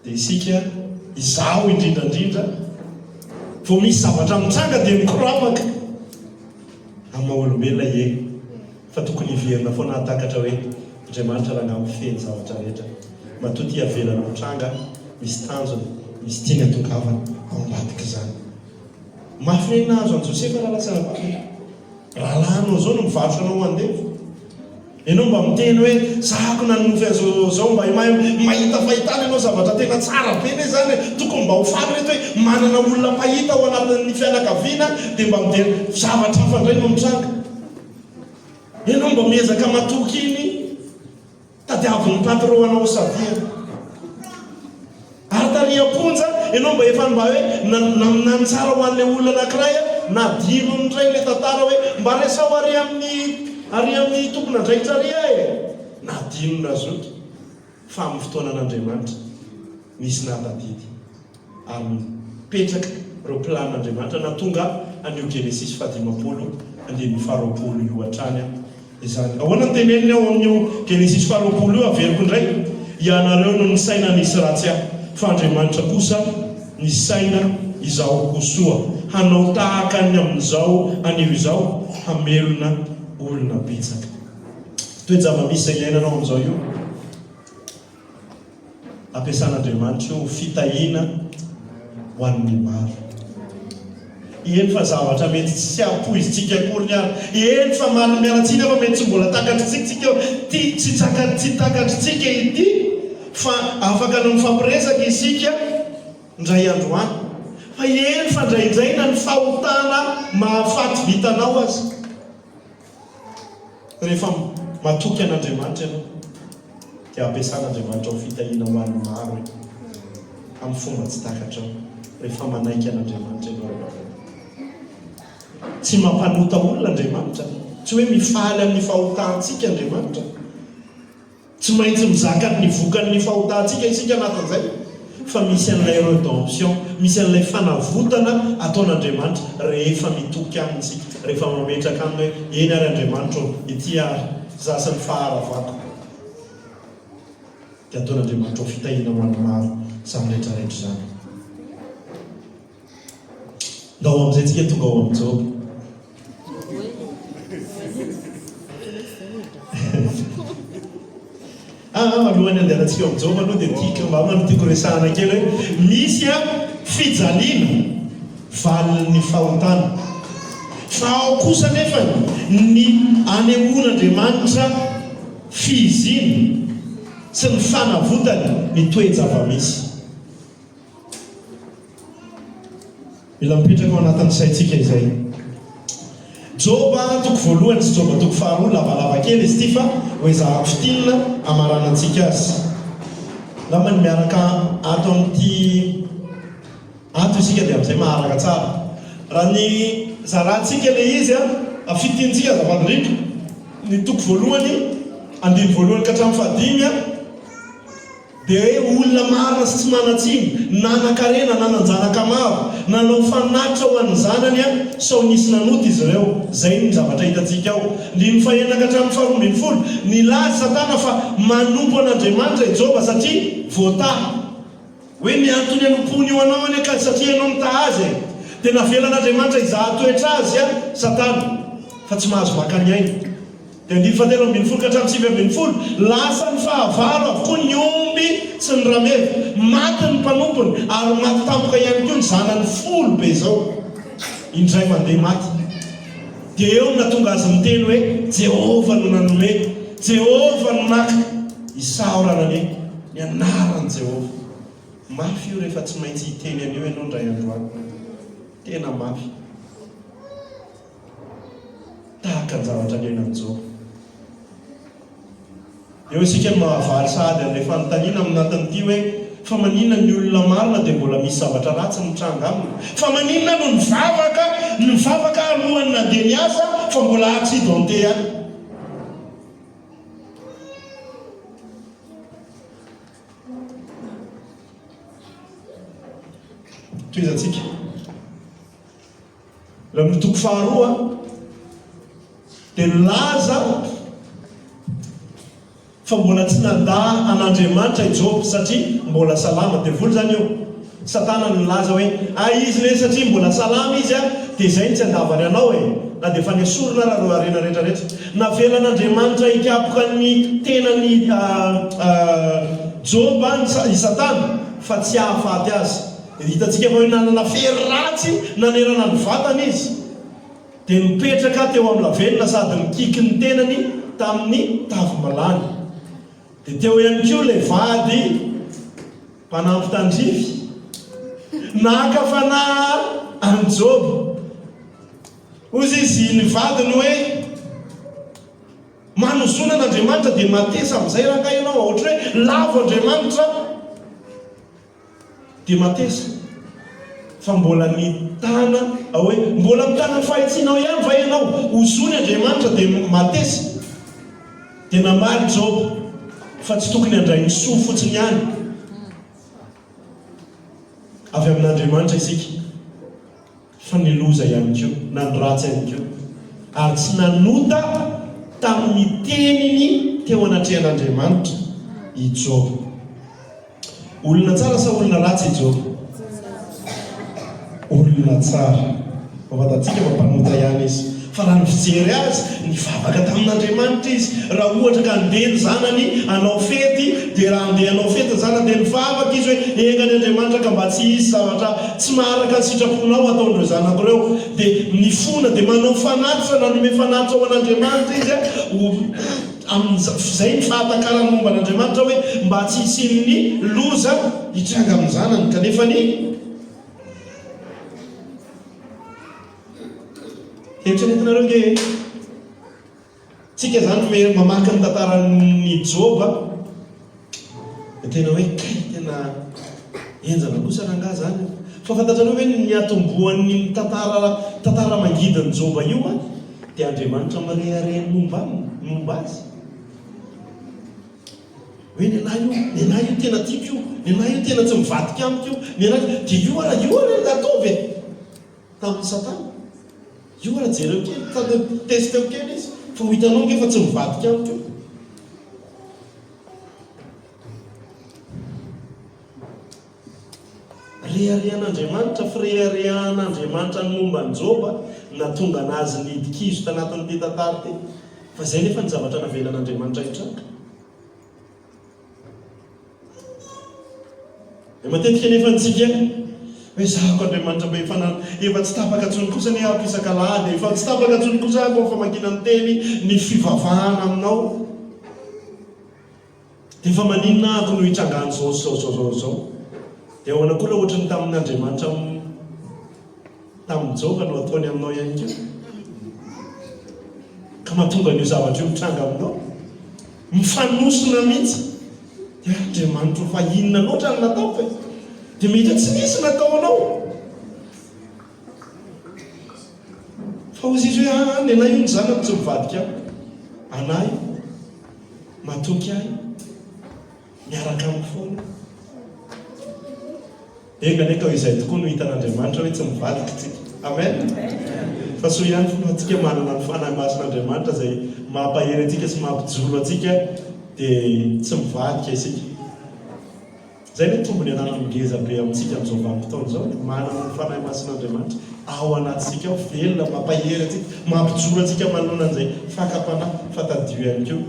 S4: Dia isika, izaho indrindra indrindra, vao misy zavatra mitranga dia mikorapaka. Amin'ny maha olombelona ie, fa tokony hiverina foana hahatakatra hoe Andriamanitra rangahy mifehy ny zavatra rehetra. Matoa ity avelany mitranga, misy tanjona, misy tiany hatongavana ao ambadik'izany. Mafy re ny nahazo an'i Josefa rahalahy sy anabavy e! Rahalahinao izao no mivarotra anao ho andevo. Ianao mba miteny hoe zahako nanonofy an'izao zao mba mahay mahita fahitana ianao zavatra tena tsara be anie zany e, tokony mba ho faly reto hoe manana olona mpahita ao anatin'ny fianakaviana dia mba mijery zavatra hafa indray no mitranga. Ianao mba miezaka matoky iny Tadiavin'ny patron anao hosaviana. Ary tary am-ponja, ianao mba efa mba hoe naminany tsara ho an'ilay olona anankiray, nadinony indray ilay tantara hoe mba resaho ary amin'ny ary amin'ny tompon'andraikitra ary aho e! Nadinony razoky fa amin'ny fotoanan'Andriamanitra nisy nahatadidy. Ary mipetraka ireo planin'Andriamanitra nahatonga an'io Genesisy fahadimampolo andininy faharoapolo io hatrany izany. Ahoana no teneniny ao amin'io Genesisy faharoapolo io? Averiko indray, Ianareo no nisaina ny hisy ratsy ahy, fa Andriamanitra kosa nisaina izao ho soa, hanao tahaka ny amin'izao anio izao, hamelona olona betsaka. Toe-java-misy izay iainanao amin'izao io. Ampiasan'Andriamanitra io ho fitahiana ho an'ny maro. Eny fa zavatra mety tsy ampoizintsika akoriny ary. Eny fa mal miala tsiny aho fa mety tsy mbola takatritsika ity tsy tsaka tsy takatritsika ity fa afaka ny mifampiresaka isika indray andro any. Fa eny fa indraindray na ny fahotana mahafaty vitanao aza. Rehefa matoky an'Andriamanitra ianao, dia ampiasan'Andriamanitra ho fitahiana ho an'ny maro io, amin'ny fomba tsy takatrao, rehefa manaiky an'Andriamanitra ianao ry havana. Tsy mampanota olona Andriamanitra, tsy hoe mifaly amin'ny fahotantsika Andriamanitra. Tsy maintsy mizaka ny vokan'ny fahotantsika isika anatin'izay, fa misy an'ilay redemption, misy an'ilay fanavotana ataon'Andriamanitra rehefa mitoky Aminy isika, rehefa mametraka Aminy hoe, Eny ary Andriamanitra ô, ity ary izaho sy ny faharavako. Dia ataon'Andriamanitra ho fitahiana ho an'ny maro izany rehetra rehetra izany. Ndao amin'izay tsika tonga ao amin'i Joba. Ah, alohan'ny andehanantsika ao amin'i Joba aloha dia tiako angamba no tiako resahana kely hoe misy a fijaliana valin'ny fahotana. Fa ao kosa nefa ny anehoan'Andriamanitra fihiziana sy ny fanavotany ny toe-java-misy. Mila mipetraka ao anatin'ny saintsika izay. Joba toko voalohany sy Joba toko faharoa, lavalava kely izy ity fa ho ezahako fintinina hamaranantsika azy. Angamba ny miaraka ato amin'ity ato isika dia amin'izay maharaka tsara. Raha ny zarantsika ilay izy, fintinintsika azafady indrindra, ny toko voalohany, andininy voalohany ka hatramin'ny fahadimy, Dia hoe olona marina sy tsy manan-tsiny, nanan-karena, nanan-janaka maro, nanao fanatitra ho an'ny zanany an, sao nisy nanota izy ireo. Izay no zavatra hitantsika ao. Andininy fahenina ka hatramin'ny faharoa ambin'ny folo, Nilaza Satana fa manompo an'Andriamanitra i Joba satria voatahy. Hoe ny antony anompoany io anao anie ka satria ianao mitaha azy e! Dia navelan'Andriamanitra hizaha toetra azy an, Satana, fa tsy mahazo maka ny ainy. Dia andininy fahatelo ambin'ny folo ka hatramin'ny 19, Lasan'ny fahavalo avokoa ny omby sy ny rameva, maty ny mpanompony, ary maty tampoka ihany koa ny zanany folo be izao, indray mandeha maty. Dia eo no nahatonga azy niteny hoe, Jehovah no nanome, Jehovah no naka, isaorana anie ny anaran'i Jehovah. Mafy io rehefa tsy maintsy hiteny an'io ianao indray andro any. Tena mafy. Tahaka ny zavatra niainan'i Joba. Eo isika no mahavaly sahady an'ilay fanontaniana amin'ny anatin'ity hoe, Fa maninona ny olona marina dia mbola misy zavatra ratsy mitranga aminy? Fa maninona no nivavaka, nivavaka alohan'ny nandeha niasa fa mbola accidenté ihany? Tohizantsika. Raha amin'ny toko faharoa dia nilaza fa mbola tsy nandà an'Andriamanitra i Joba satria mbola salama. Devoly izany io. Satana no nilaza hoe, Hay izy le satria mbola salama izy dia izay no tsy andavany anao e! Na dia efa nesorina ara ireo harena rehetra rehetra. Navelan'Andriamanitra hikapoka ny tenan'i Joba i Satana fa tsy hahafaty azy. Hitantsika fa hoe nanana fery ratsy nanerana ny vatany izy, dia nipetraka teo amin'ny lavenona sady nikiky ny tenany tamin'ny tavim-bilany. Dia teo ihany koa ilay vady mpanampy tandrify, naka fanahy an'i Joba. Hoy izy ny vadiny hoe. Manozona an'Andriamanitra dia matesa amin'izay rangahy ianao, ohatry hoe lavo Andriamanitra. Dia mateza fa mbola mitana hoe mbola mitana ny fahitsianao ihany va ianao? Ozony Andriamanitra dia mateza. Dia namaly Joba fa tsy tokony handray ny soa fotsiny ihany avy amin'Andriamanitra isika fa ny loza ihany koa na ny ratsy ihany koa. Ary tsy nanota tamin'ny teniny teo anatrehan'Andriamanitra i Joba. Olona tsara sa olona ratsy i Joba? Olona tsara. Fa fantatsika fa mpanota ihany izy. Fa raha ny fijery azy, nivavaka tamin'Andriamanitra izy. Raha ohatra ka handeha ny zanany hanao fety, dia raha handeha hanao fety ny zanany dia nivavaka izy hoe, enga anie Andriamanitra ka mba tsy hisy zavatra tsy maharaka ny sitraponao hataon'ireo zanako ireo. Dia nifona, dia manao fanatitra, nanome fanatitra ho an'Andriamanitra izy ho. Amin'izay ny fahatakarany momba an'Andriamanitra hoe mba tsy hisian'ny loza hitranga amin'ny zanany kanefa ny Eritreretinareo nge e! Tsika izany mamaky ny tantaran'i Joba dia tena hoe kay tena henjana kosa rangahy izany. Fa fantatrareo ve ny niatombohan'ny tantara tantara mangidin'i Joba io an? Dia Andriamanitra mirehareha ny momba aminy, ny momba azy. Hoe nenahy io, nenahy io tena tiako io, nenahy io tena tsy mivadika amiko io, nenahy dia io ara, io ara ataovy e! Tamin'i Satana. Io ara jereo kely, testeo kely izy fa ho hitanao ange fa tsy mivadika amiko io. Reharehan'Andriamanitra, fireharehan'Andriamanitra ny momba an'i Joba nahatonga an'azy nidi-kizo tanatin'ity tantara ity. Fa izay nefa ny zavatra navelan'Andriamanitra hitranga. Dia matetika nefa antsika hoe zahako Andriamanitra mba efa efa tsy tapaka intsony kosa anie aho isak'alahady, efa tsy tapaka intsony kosa aho amin'ny famakiana ny teny, ny fivavahana aminao. Dia fa maninona ahako no hitrangan'izao sy izao izao izao izao? Dia ahoana koa raha ohatry ny tamin'Andriamanitra tamin'i Joba no ataony aminao ihany koa? Ka mahatonga an'io zavatra io mitranga aminao? Mifanosona mihitsy. Dia Andriamanitro fa inona loatra no nataoko e? Dia mety hoe tsy nisy nataonao. Fa hozy izy hoe aa nenay io ny zanako tsy mivadika amiko. Anah io. Matoky ahy. Miaraka amiko foana. Enga anie ka ho izay tokoa no hitan'Andriamanitra hoe tsy mivadika tsika. Amen. Fa soa ihany fa antsika manana ny Fanahy Masin'Andriamanitra izay mampahery antsika sy mampijoro antsika dia tsy mivadika isika. Izay no tombony ananan'ny ngeza be amintsika amin'izao vanim-potoana izao, ny manana ny Fanahy Masin'Andriamanitra ao anatintsika ao, velona, mampahery antsika, mampijoro antsika manoloana an'izay fakam-panahy, fa tadidio ihany koa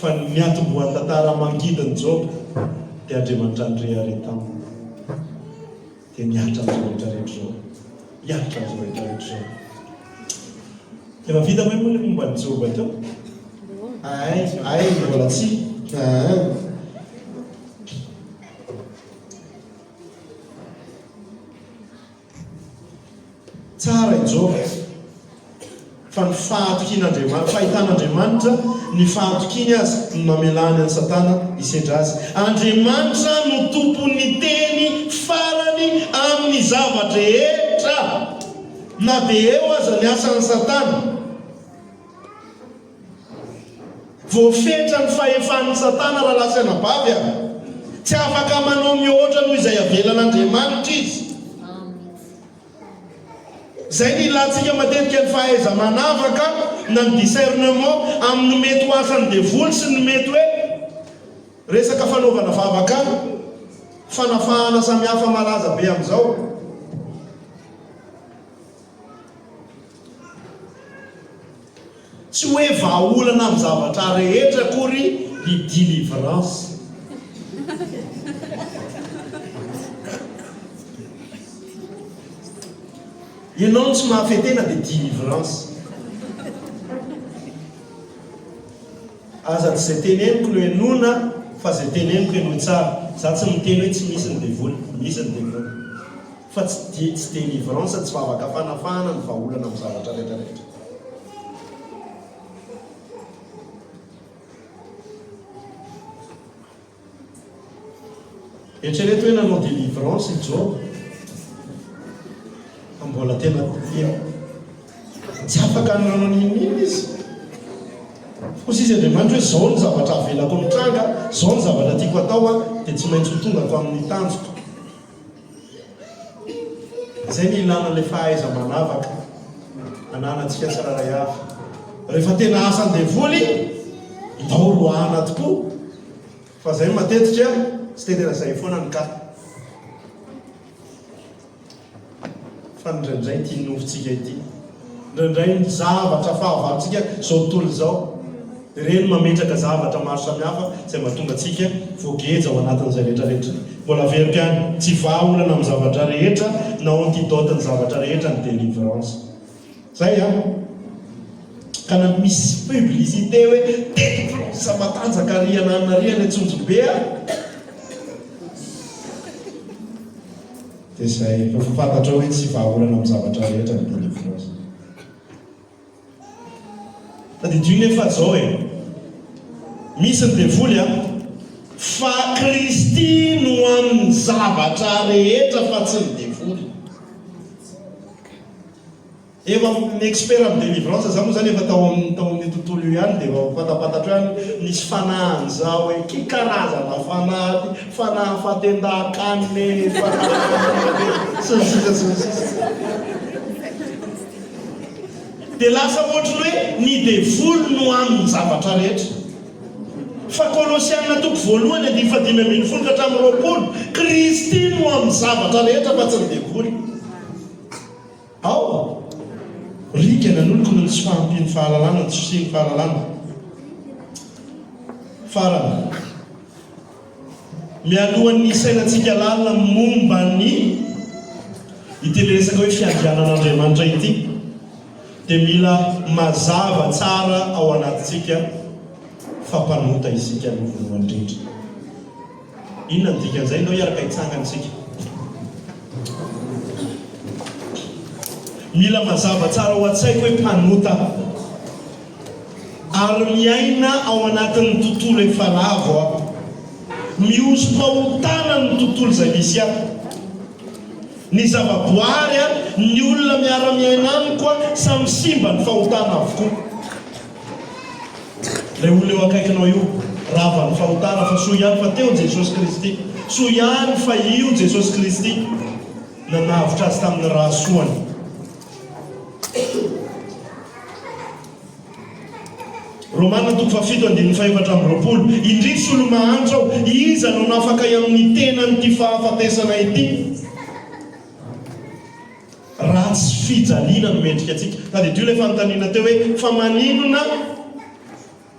S4: fa ny niantombohan'ny tantara mangidin'i Joba dia Andriamanitra nirehareha taminy. Dia mihatra amin'izao rehetra rehetra izao. Mihatra amin'izao rehetra rehetra izao. Efa vita ve moa ilay momba an'i Joba teo? Ay, ay, mbola tsy. Ah. Tsara i Joba fa ny fahatokian'Andriamanitra, fahitan'Andriamanitra ny fahatokiany azy no namelany an'i Satana hisedra azy. Andriamanitra no tompon'ny teny farany amin'ny zava-drehetra, na dia eo aza ny asan'i Satana. Voafetra ny fahefan'i Satana rahalahy sy anabavy a! Tsy afaka manao mihoatra noho izay avelan'Andriamanitra izy. Izay no ilantsika matetika ny fahaiza-manavaka na ny discernement amin'ny mety ho asan'ny devoly sy ny mety hoe resaka fanaovana vavaka fanafahana samihafa malaza be amin'izao. Tsy hoe vahaolana amin'ny zavatra rehetra akory ny dilivrance. Ianao no tsy mahafehy tena dia dilivrance. Aza tsy izay teneniko no henoina fa izay teneniko henoy tsara. Za tsy miteny hoe tsy misy ny devoly. Misy ny devoly. Fa tsy tsy delivrance, tsy vavaka fanafahana ny vahaolana amin'ny zavatra rehetra rehetra. Eritrereto hoe nanao delivrance i Joba fa mbola tena tsy afaka nanao n'inon'inona izy. Hoy izy Andriamanitra hoe izao ny zavatra avelako mitranga, izao ny zavatra tiako atao dia tsy maintsy ho tongako amin'ny tanjoko. Izay ny ilana ilay fahaiza-manavaka ananantsika tsirairay avy. Rehefa tena asan-devoly, ndao roahana tokoa. Fa izay matetika tsy dia tena izay foana ny cas. Fa indraindray ity nofontsika ity, indraindray ny zavatra fahavalontsika izao tontolo izao, ireny mametraka zavatra maro samihafa izay mahatonga antsika voageja ao anatin'izay rehetra rehetra. Mbola averiko ihany, tsy vahaolana amin'ny zavatra rehetra na antidote ny zavatra rehetra ny délivrance. Zay an! Ka na misy publicité hoe délivrance matanjaka ary ananona ary any Antsonjombe an! Dia izay, efa fantatrao hoe tsy vahaolana amin'ny zavatra rehetra ny délivrance. Tadidio nefa zao e! Misy ny devoly an! Fa Kristy no amin'ny zavatra rehetra fa tsy ny devoly. Efa ny expert amin'ny délivrance za moa zany efa tao amin'ny tao amin'io tontolo io ihany dia efa fantapantatro ihany misy fanahy an'izao hoe ki karazana fanahy ty, fanahy fatendahan-kanina e, fanahy sy ny sisa sy ny sisa. Dia lasa ohatry ny hoe ny devoly no amin'ny zavatra rehetra. Fa Kolosiana toko voalohany andininy fahadimy ambin'ny folo ka hatramin'ny 20, Kristy no amin'ny zavatra rehetra fa tsy ny devoly. Ao! Ringana noloko noho ny tsy fahampian'ny fahalalana, ny tsy fisian'ny fahalalana. Farany, mialohan'ny hisainantsika lalina momba ny ity resaka hoe fiandrianan'Andriamanitra ity, dia mila mazava tsara ao anatintsika fa mpanota isika aloha voalohany indrindra. Inona no dikan'izay? Ndao hiaraka hitsangana isika. Mila mazava tsara ao an-tsaiko hoe mpanota aho. Ary miaina ao anatin'ny tontolo efa lavo aho. Mihoso-pahotana ny tontolo izay misy ahy. Ny zavaboary, ny olona miara-miaina amiko, samy simba ny fahotana avokoa. Ilay olona eo akaikinao io, rava ny fahotana fa soa ihany fa teo Jesosy Kristy. Soa ihany fa io Jesosy Kristy nanavotra azy tamin'ny rà soany. Romana toko fahafito andininy fahefatra amby 20, Indrisy olo-mahantra aho, iza no hanafaka ahy amin'ny tenan'ity fahafatesana ity? Ratsy fijaliana no mendrika antsika. Tadidio ilay fanontaniana teo hoe, fa maninona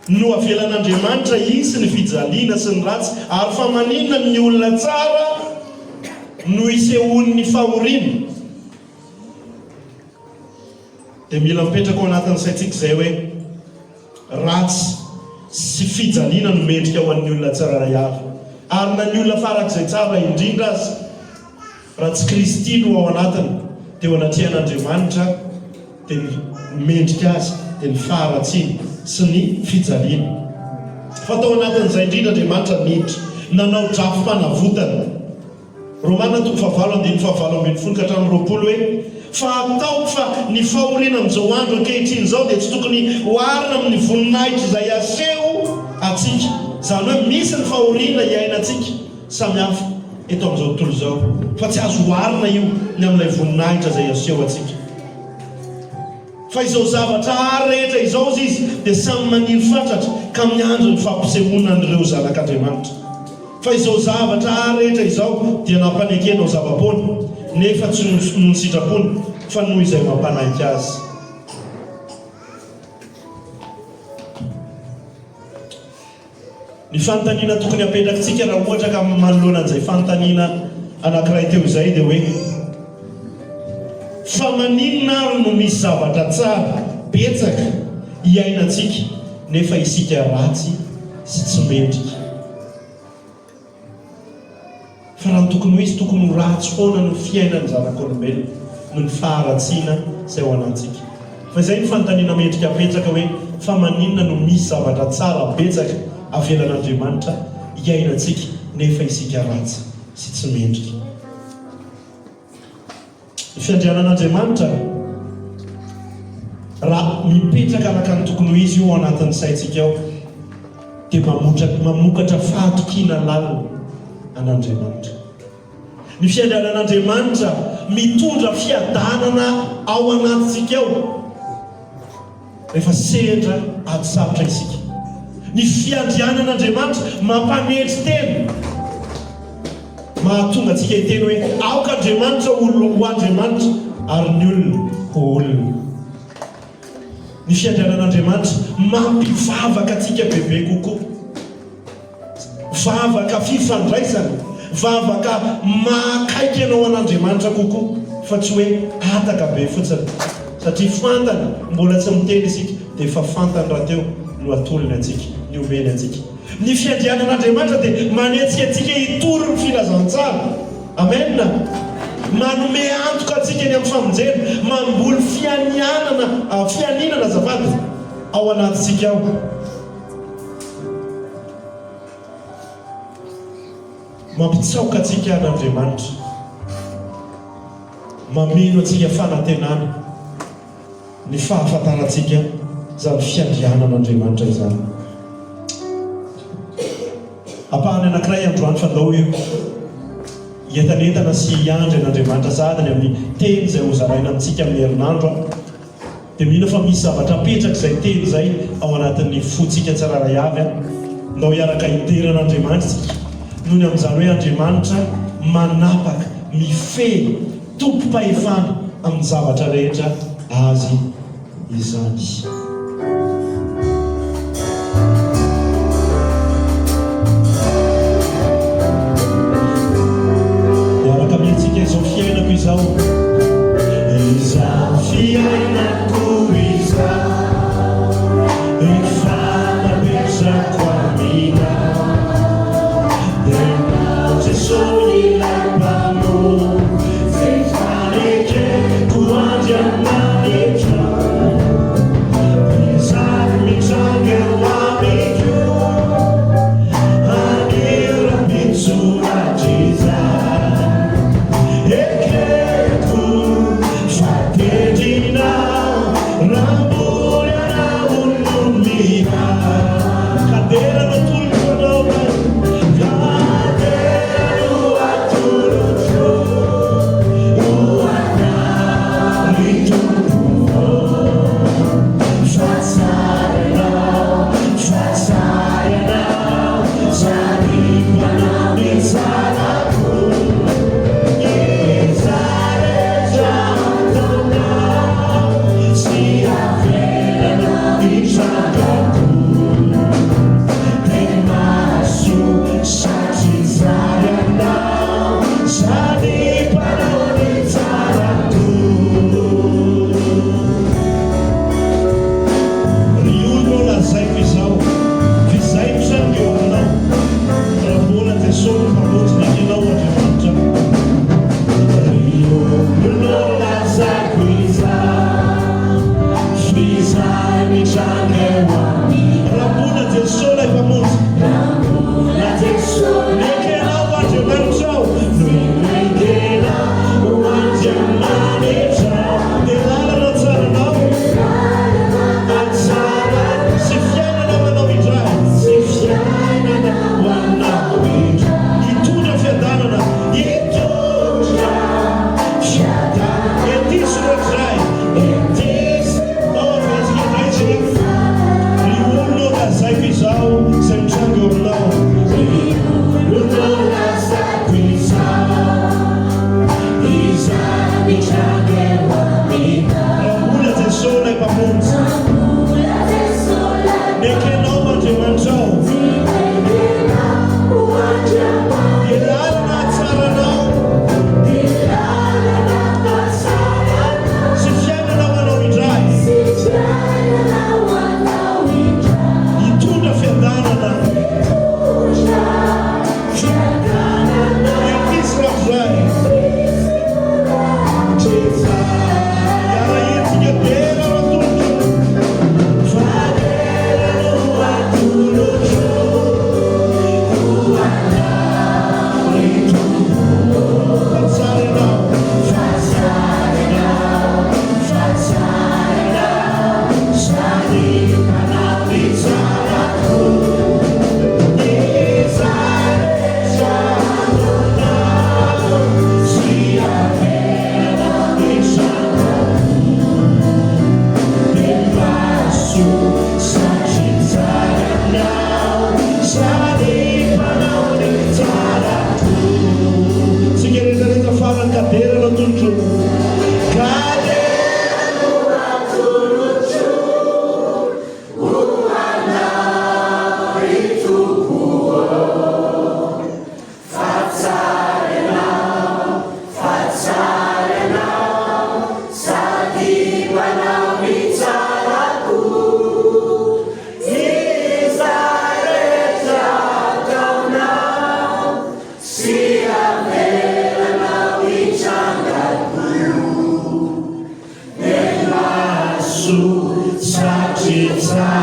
S4: no avelan'Andriamanitra hisy ny fijaliana sy ny ratsy, ary fa maninona ny olona tsara no isehoan'ny fahoriana? Dia mila mipetraka ao anatin'ny saintsika izay hoe, ratsy sy fijaliana no mendrika ho an'ny olona tsirairay avy. Ary na ny olona farak'izay tsara indrindra aza, Raha tsy Kristy no ao anatiny, dia eo anatrehan'Andriamanitra dia ny mendrika azy dia ny faharatsiana sy ny fijaliana. Fa tao anatin'izay indrindra Andriamanitra niditra, nanao drafi-panavotana. Romana toko fahavalo andininy fahavalo ambin'ny folo ka hatramin'ny 20 hoe, Fa ataoko fa ny fahoriana amin'izao andro ankehitriny izao dia tsy tokony oharina amin'ny voninahitra izay aseho antsika. Izany hoe misy ny fahoriana iainantsika. Samy hafa eto amin'izao tontolo izao, fa tsy azo oharina io ny amin'ilay voninahitra izay aseho antsika. Fa izao zavatra àry rehetra izao, hozy izy, dia samy maniry fatratra ka miandry ny fampisehoana an'ireo zanak'Andriamanitra. Fa izao zavatra àry rehetra izao dia nampanekena ho zava-poana, nefa tsy noho ny sitrapony, fa noho izay mampanaiky azy. Ny fanontaniana tokony hapetrakitsika raha ohatra ka manoloana an'izay fanontaniana anankiray teo izay dia hoe, Fa maninona ary no misy zavatra tsara betsaka iainantsika nefa isika ratsy sy tsy mendrika? Fa raha ny tokony ho izy, tokony ho ratsy foana no fiainan'ny zanak'olombelona noho ny faharatsiana izay ao anantsika. Fa izay no fanontaniana mendrika apetraka hoe, fa maninona no misy zavatra tsara betsaka avelan'Andriamanitra hiainantsika nefa isika ratsy sy tsy mendrika? Ny fiandrianan'Andriamanitra, raha mipetraka araka ny tokony ho izy io ao anatin'ny saintsika ao, dia mamotra, mamokatra fahatokiana lalina an'Andriamanitra. Ny fiandrianan'Andriamanitra mitondra fiadanana ao anatintsika ao. Rehefa sendra ady sarotra isika. Ny fiandrianan'Andriamanitra mampanetry tena, mahatonga antsika hiteny hoe, Aoka Andriamanitra ho ho Andriamanitra ary ny olona ho olona. Ny fiandrianan'Andriamanitra mampivavaka antsika bebe kokoa. Vavaka fifandraisana, vavaka mahakaiky anao an'Andriamanitra kokoa fa tsy hoe hataka be fotsiny satria fantany, mbola tsy miteny isika dia efa fantany rahateo no atolony antsika, ny omeny antsika. Ny fiandrianan'Andriamanitra dia manetsika antsika hitory ny filazantsara. Amen! Manome antoka antsika ny amin'ny famonjena, mamboly fianianana, fianinana azafady, ao anatintsika ao. Mampitsaoka antsika an'Andriamanitra. Mameno antsika fanantenana. ny fahafantarantsika izany fiandrianan'Andriamanitra izany. Ampahany anankiray androany fa ndao hientanentana sy hiandry an'Andriamanitra sahady ny amin'ny teny izay hozaraina amintsika amin'ny herinandro aho. Dia mino fa misy zavatra apetrak'izay teny izay ao anatin'ny fontsika tsirairay avy aho. Ndao hiaraka hidera an'Andriamanitra isika noho ny amin'izany hoe Andriamanitra manapaka, mifehy, tompom-pahefana amin'ny zavatra rehetra Azy izany. Miaraka amintsika izao fiainako izao. Izao fiainako izao efa napetrako aminao. Ianao Jesoa ilay Mpamonjy efa nekeko Andriamanitra. Izany mitranga eo amiko anio rahampitso hatrizay. Ekeko fa tendrinao raha mbola ianao no miahy. Ka dera no atolotro anao Ray. Ka dera no atolotro ho anao ry Tompo ô. Fa tsara ianao, fa tsara ianao, sady mpanao ny tsara koa. Izay rehetra ataonao tsy avelanao hitranga koa. Dia mahasoa satria tsara ianao, sady mpanao ny tsara koa. Ry olona ô lazaiko izao, f'izay mitranga eo aminao, raha mbola Jesoa no Mpamonjy nekenao Andriamanitra. Ry olona ô lazaiko izao, f'izay mitranga eo aminao. Raha mbola Jesoa ilay Mpamonjy. Raha mbola Jesoa nekenao Andriamanitra ô, no Ho Andriamanitra dia lalana tsaranao Atsara sy fiainana ho anao indray Sy fiainana ho anao indray Hitondra fiadanana Hitondra fiadanana Ety sy ohatrizay Ety sy Ao avantsika indray isika Ry olona ô lazaiko izao Izay mitranga eo aminao Ry olona ô lazaiko izao Raha mbola Jesoa ilay Mpamonjy. Nekenao Andriamanitrao. Dia lalana hahatsara anao. Sy fiainana ho anao indray. Hitondra fiadanana. Tsika rehetra rehetra farany ka dera no atolotro ka dera no atolotro. Ho anao ry Tompo ô, fa tsara Ianao, fa tsara Ianao, sady manao ny tsara koa. Izay rehetra ataonao tsy avelanao hitranga koa. Dia mahasoa satria tsara.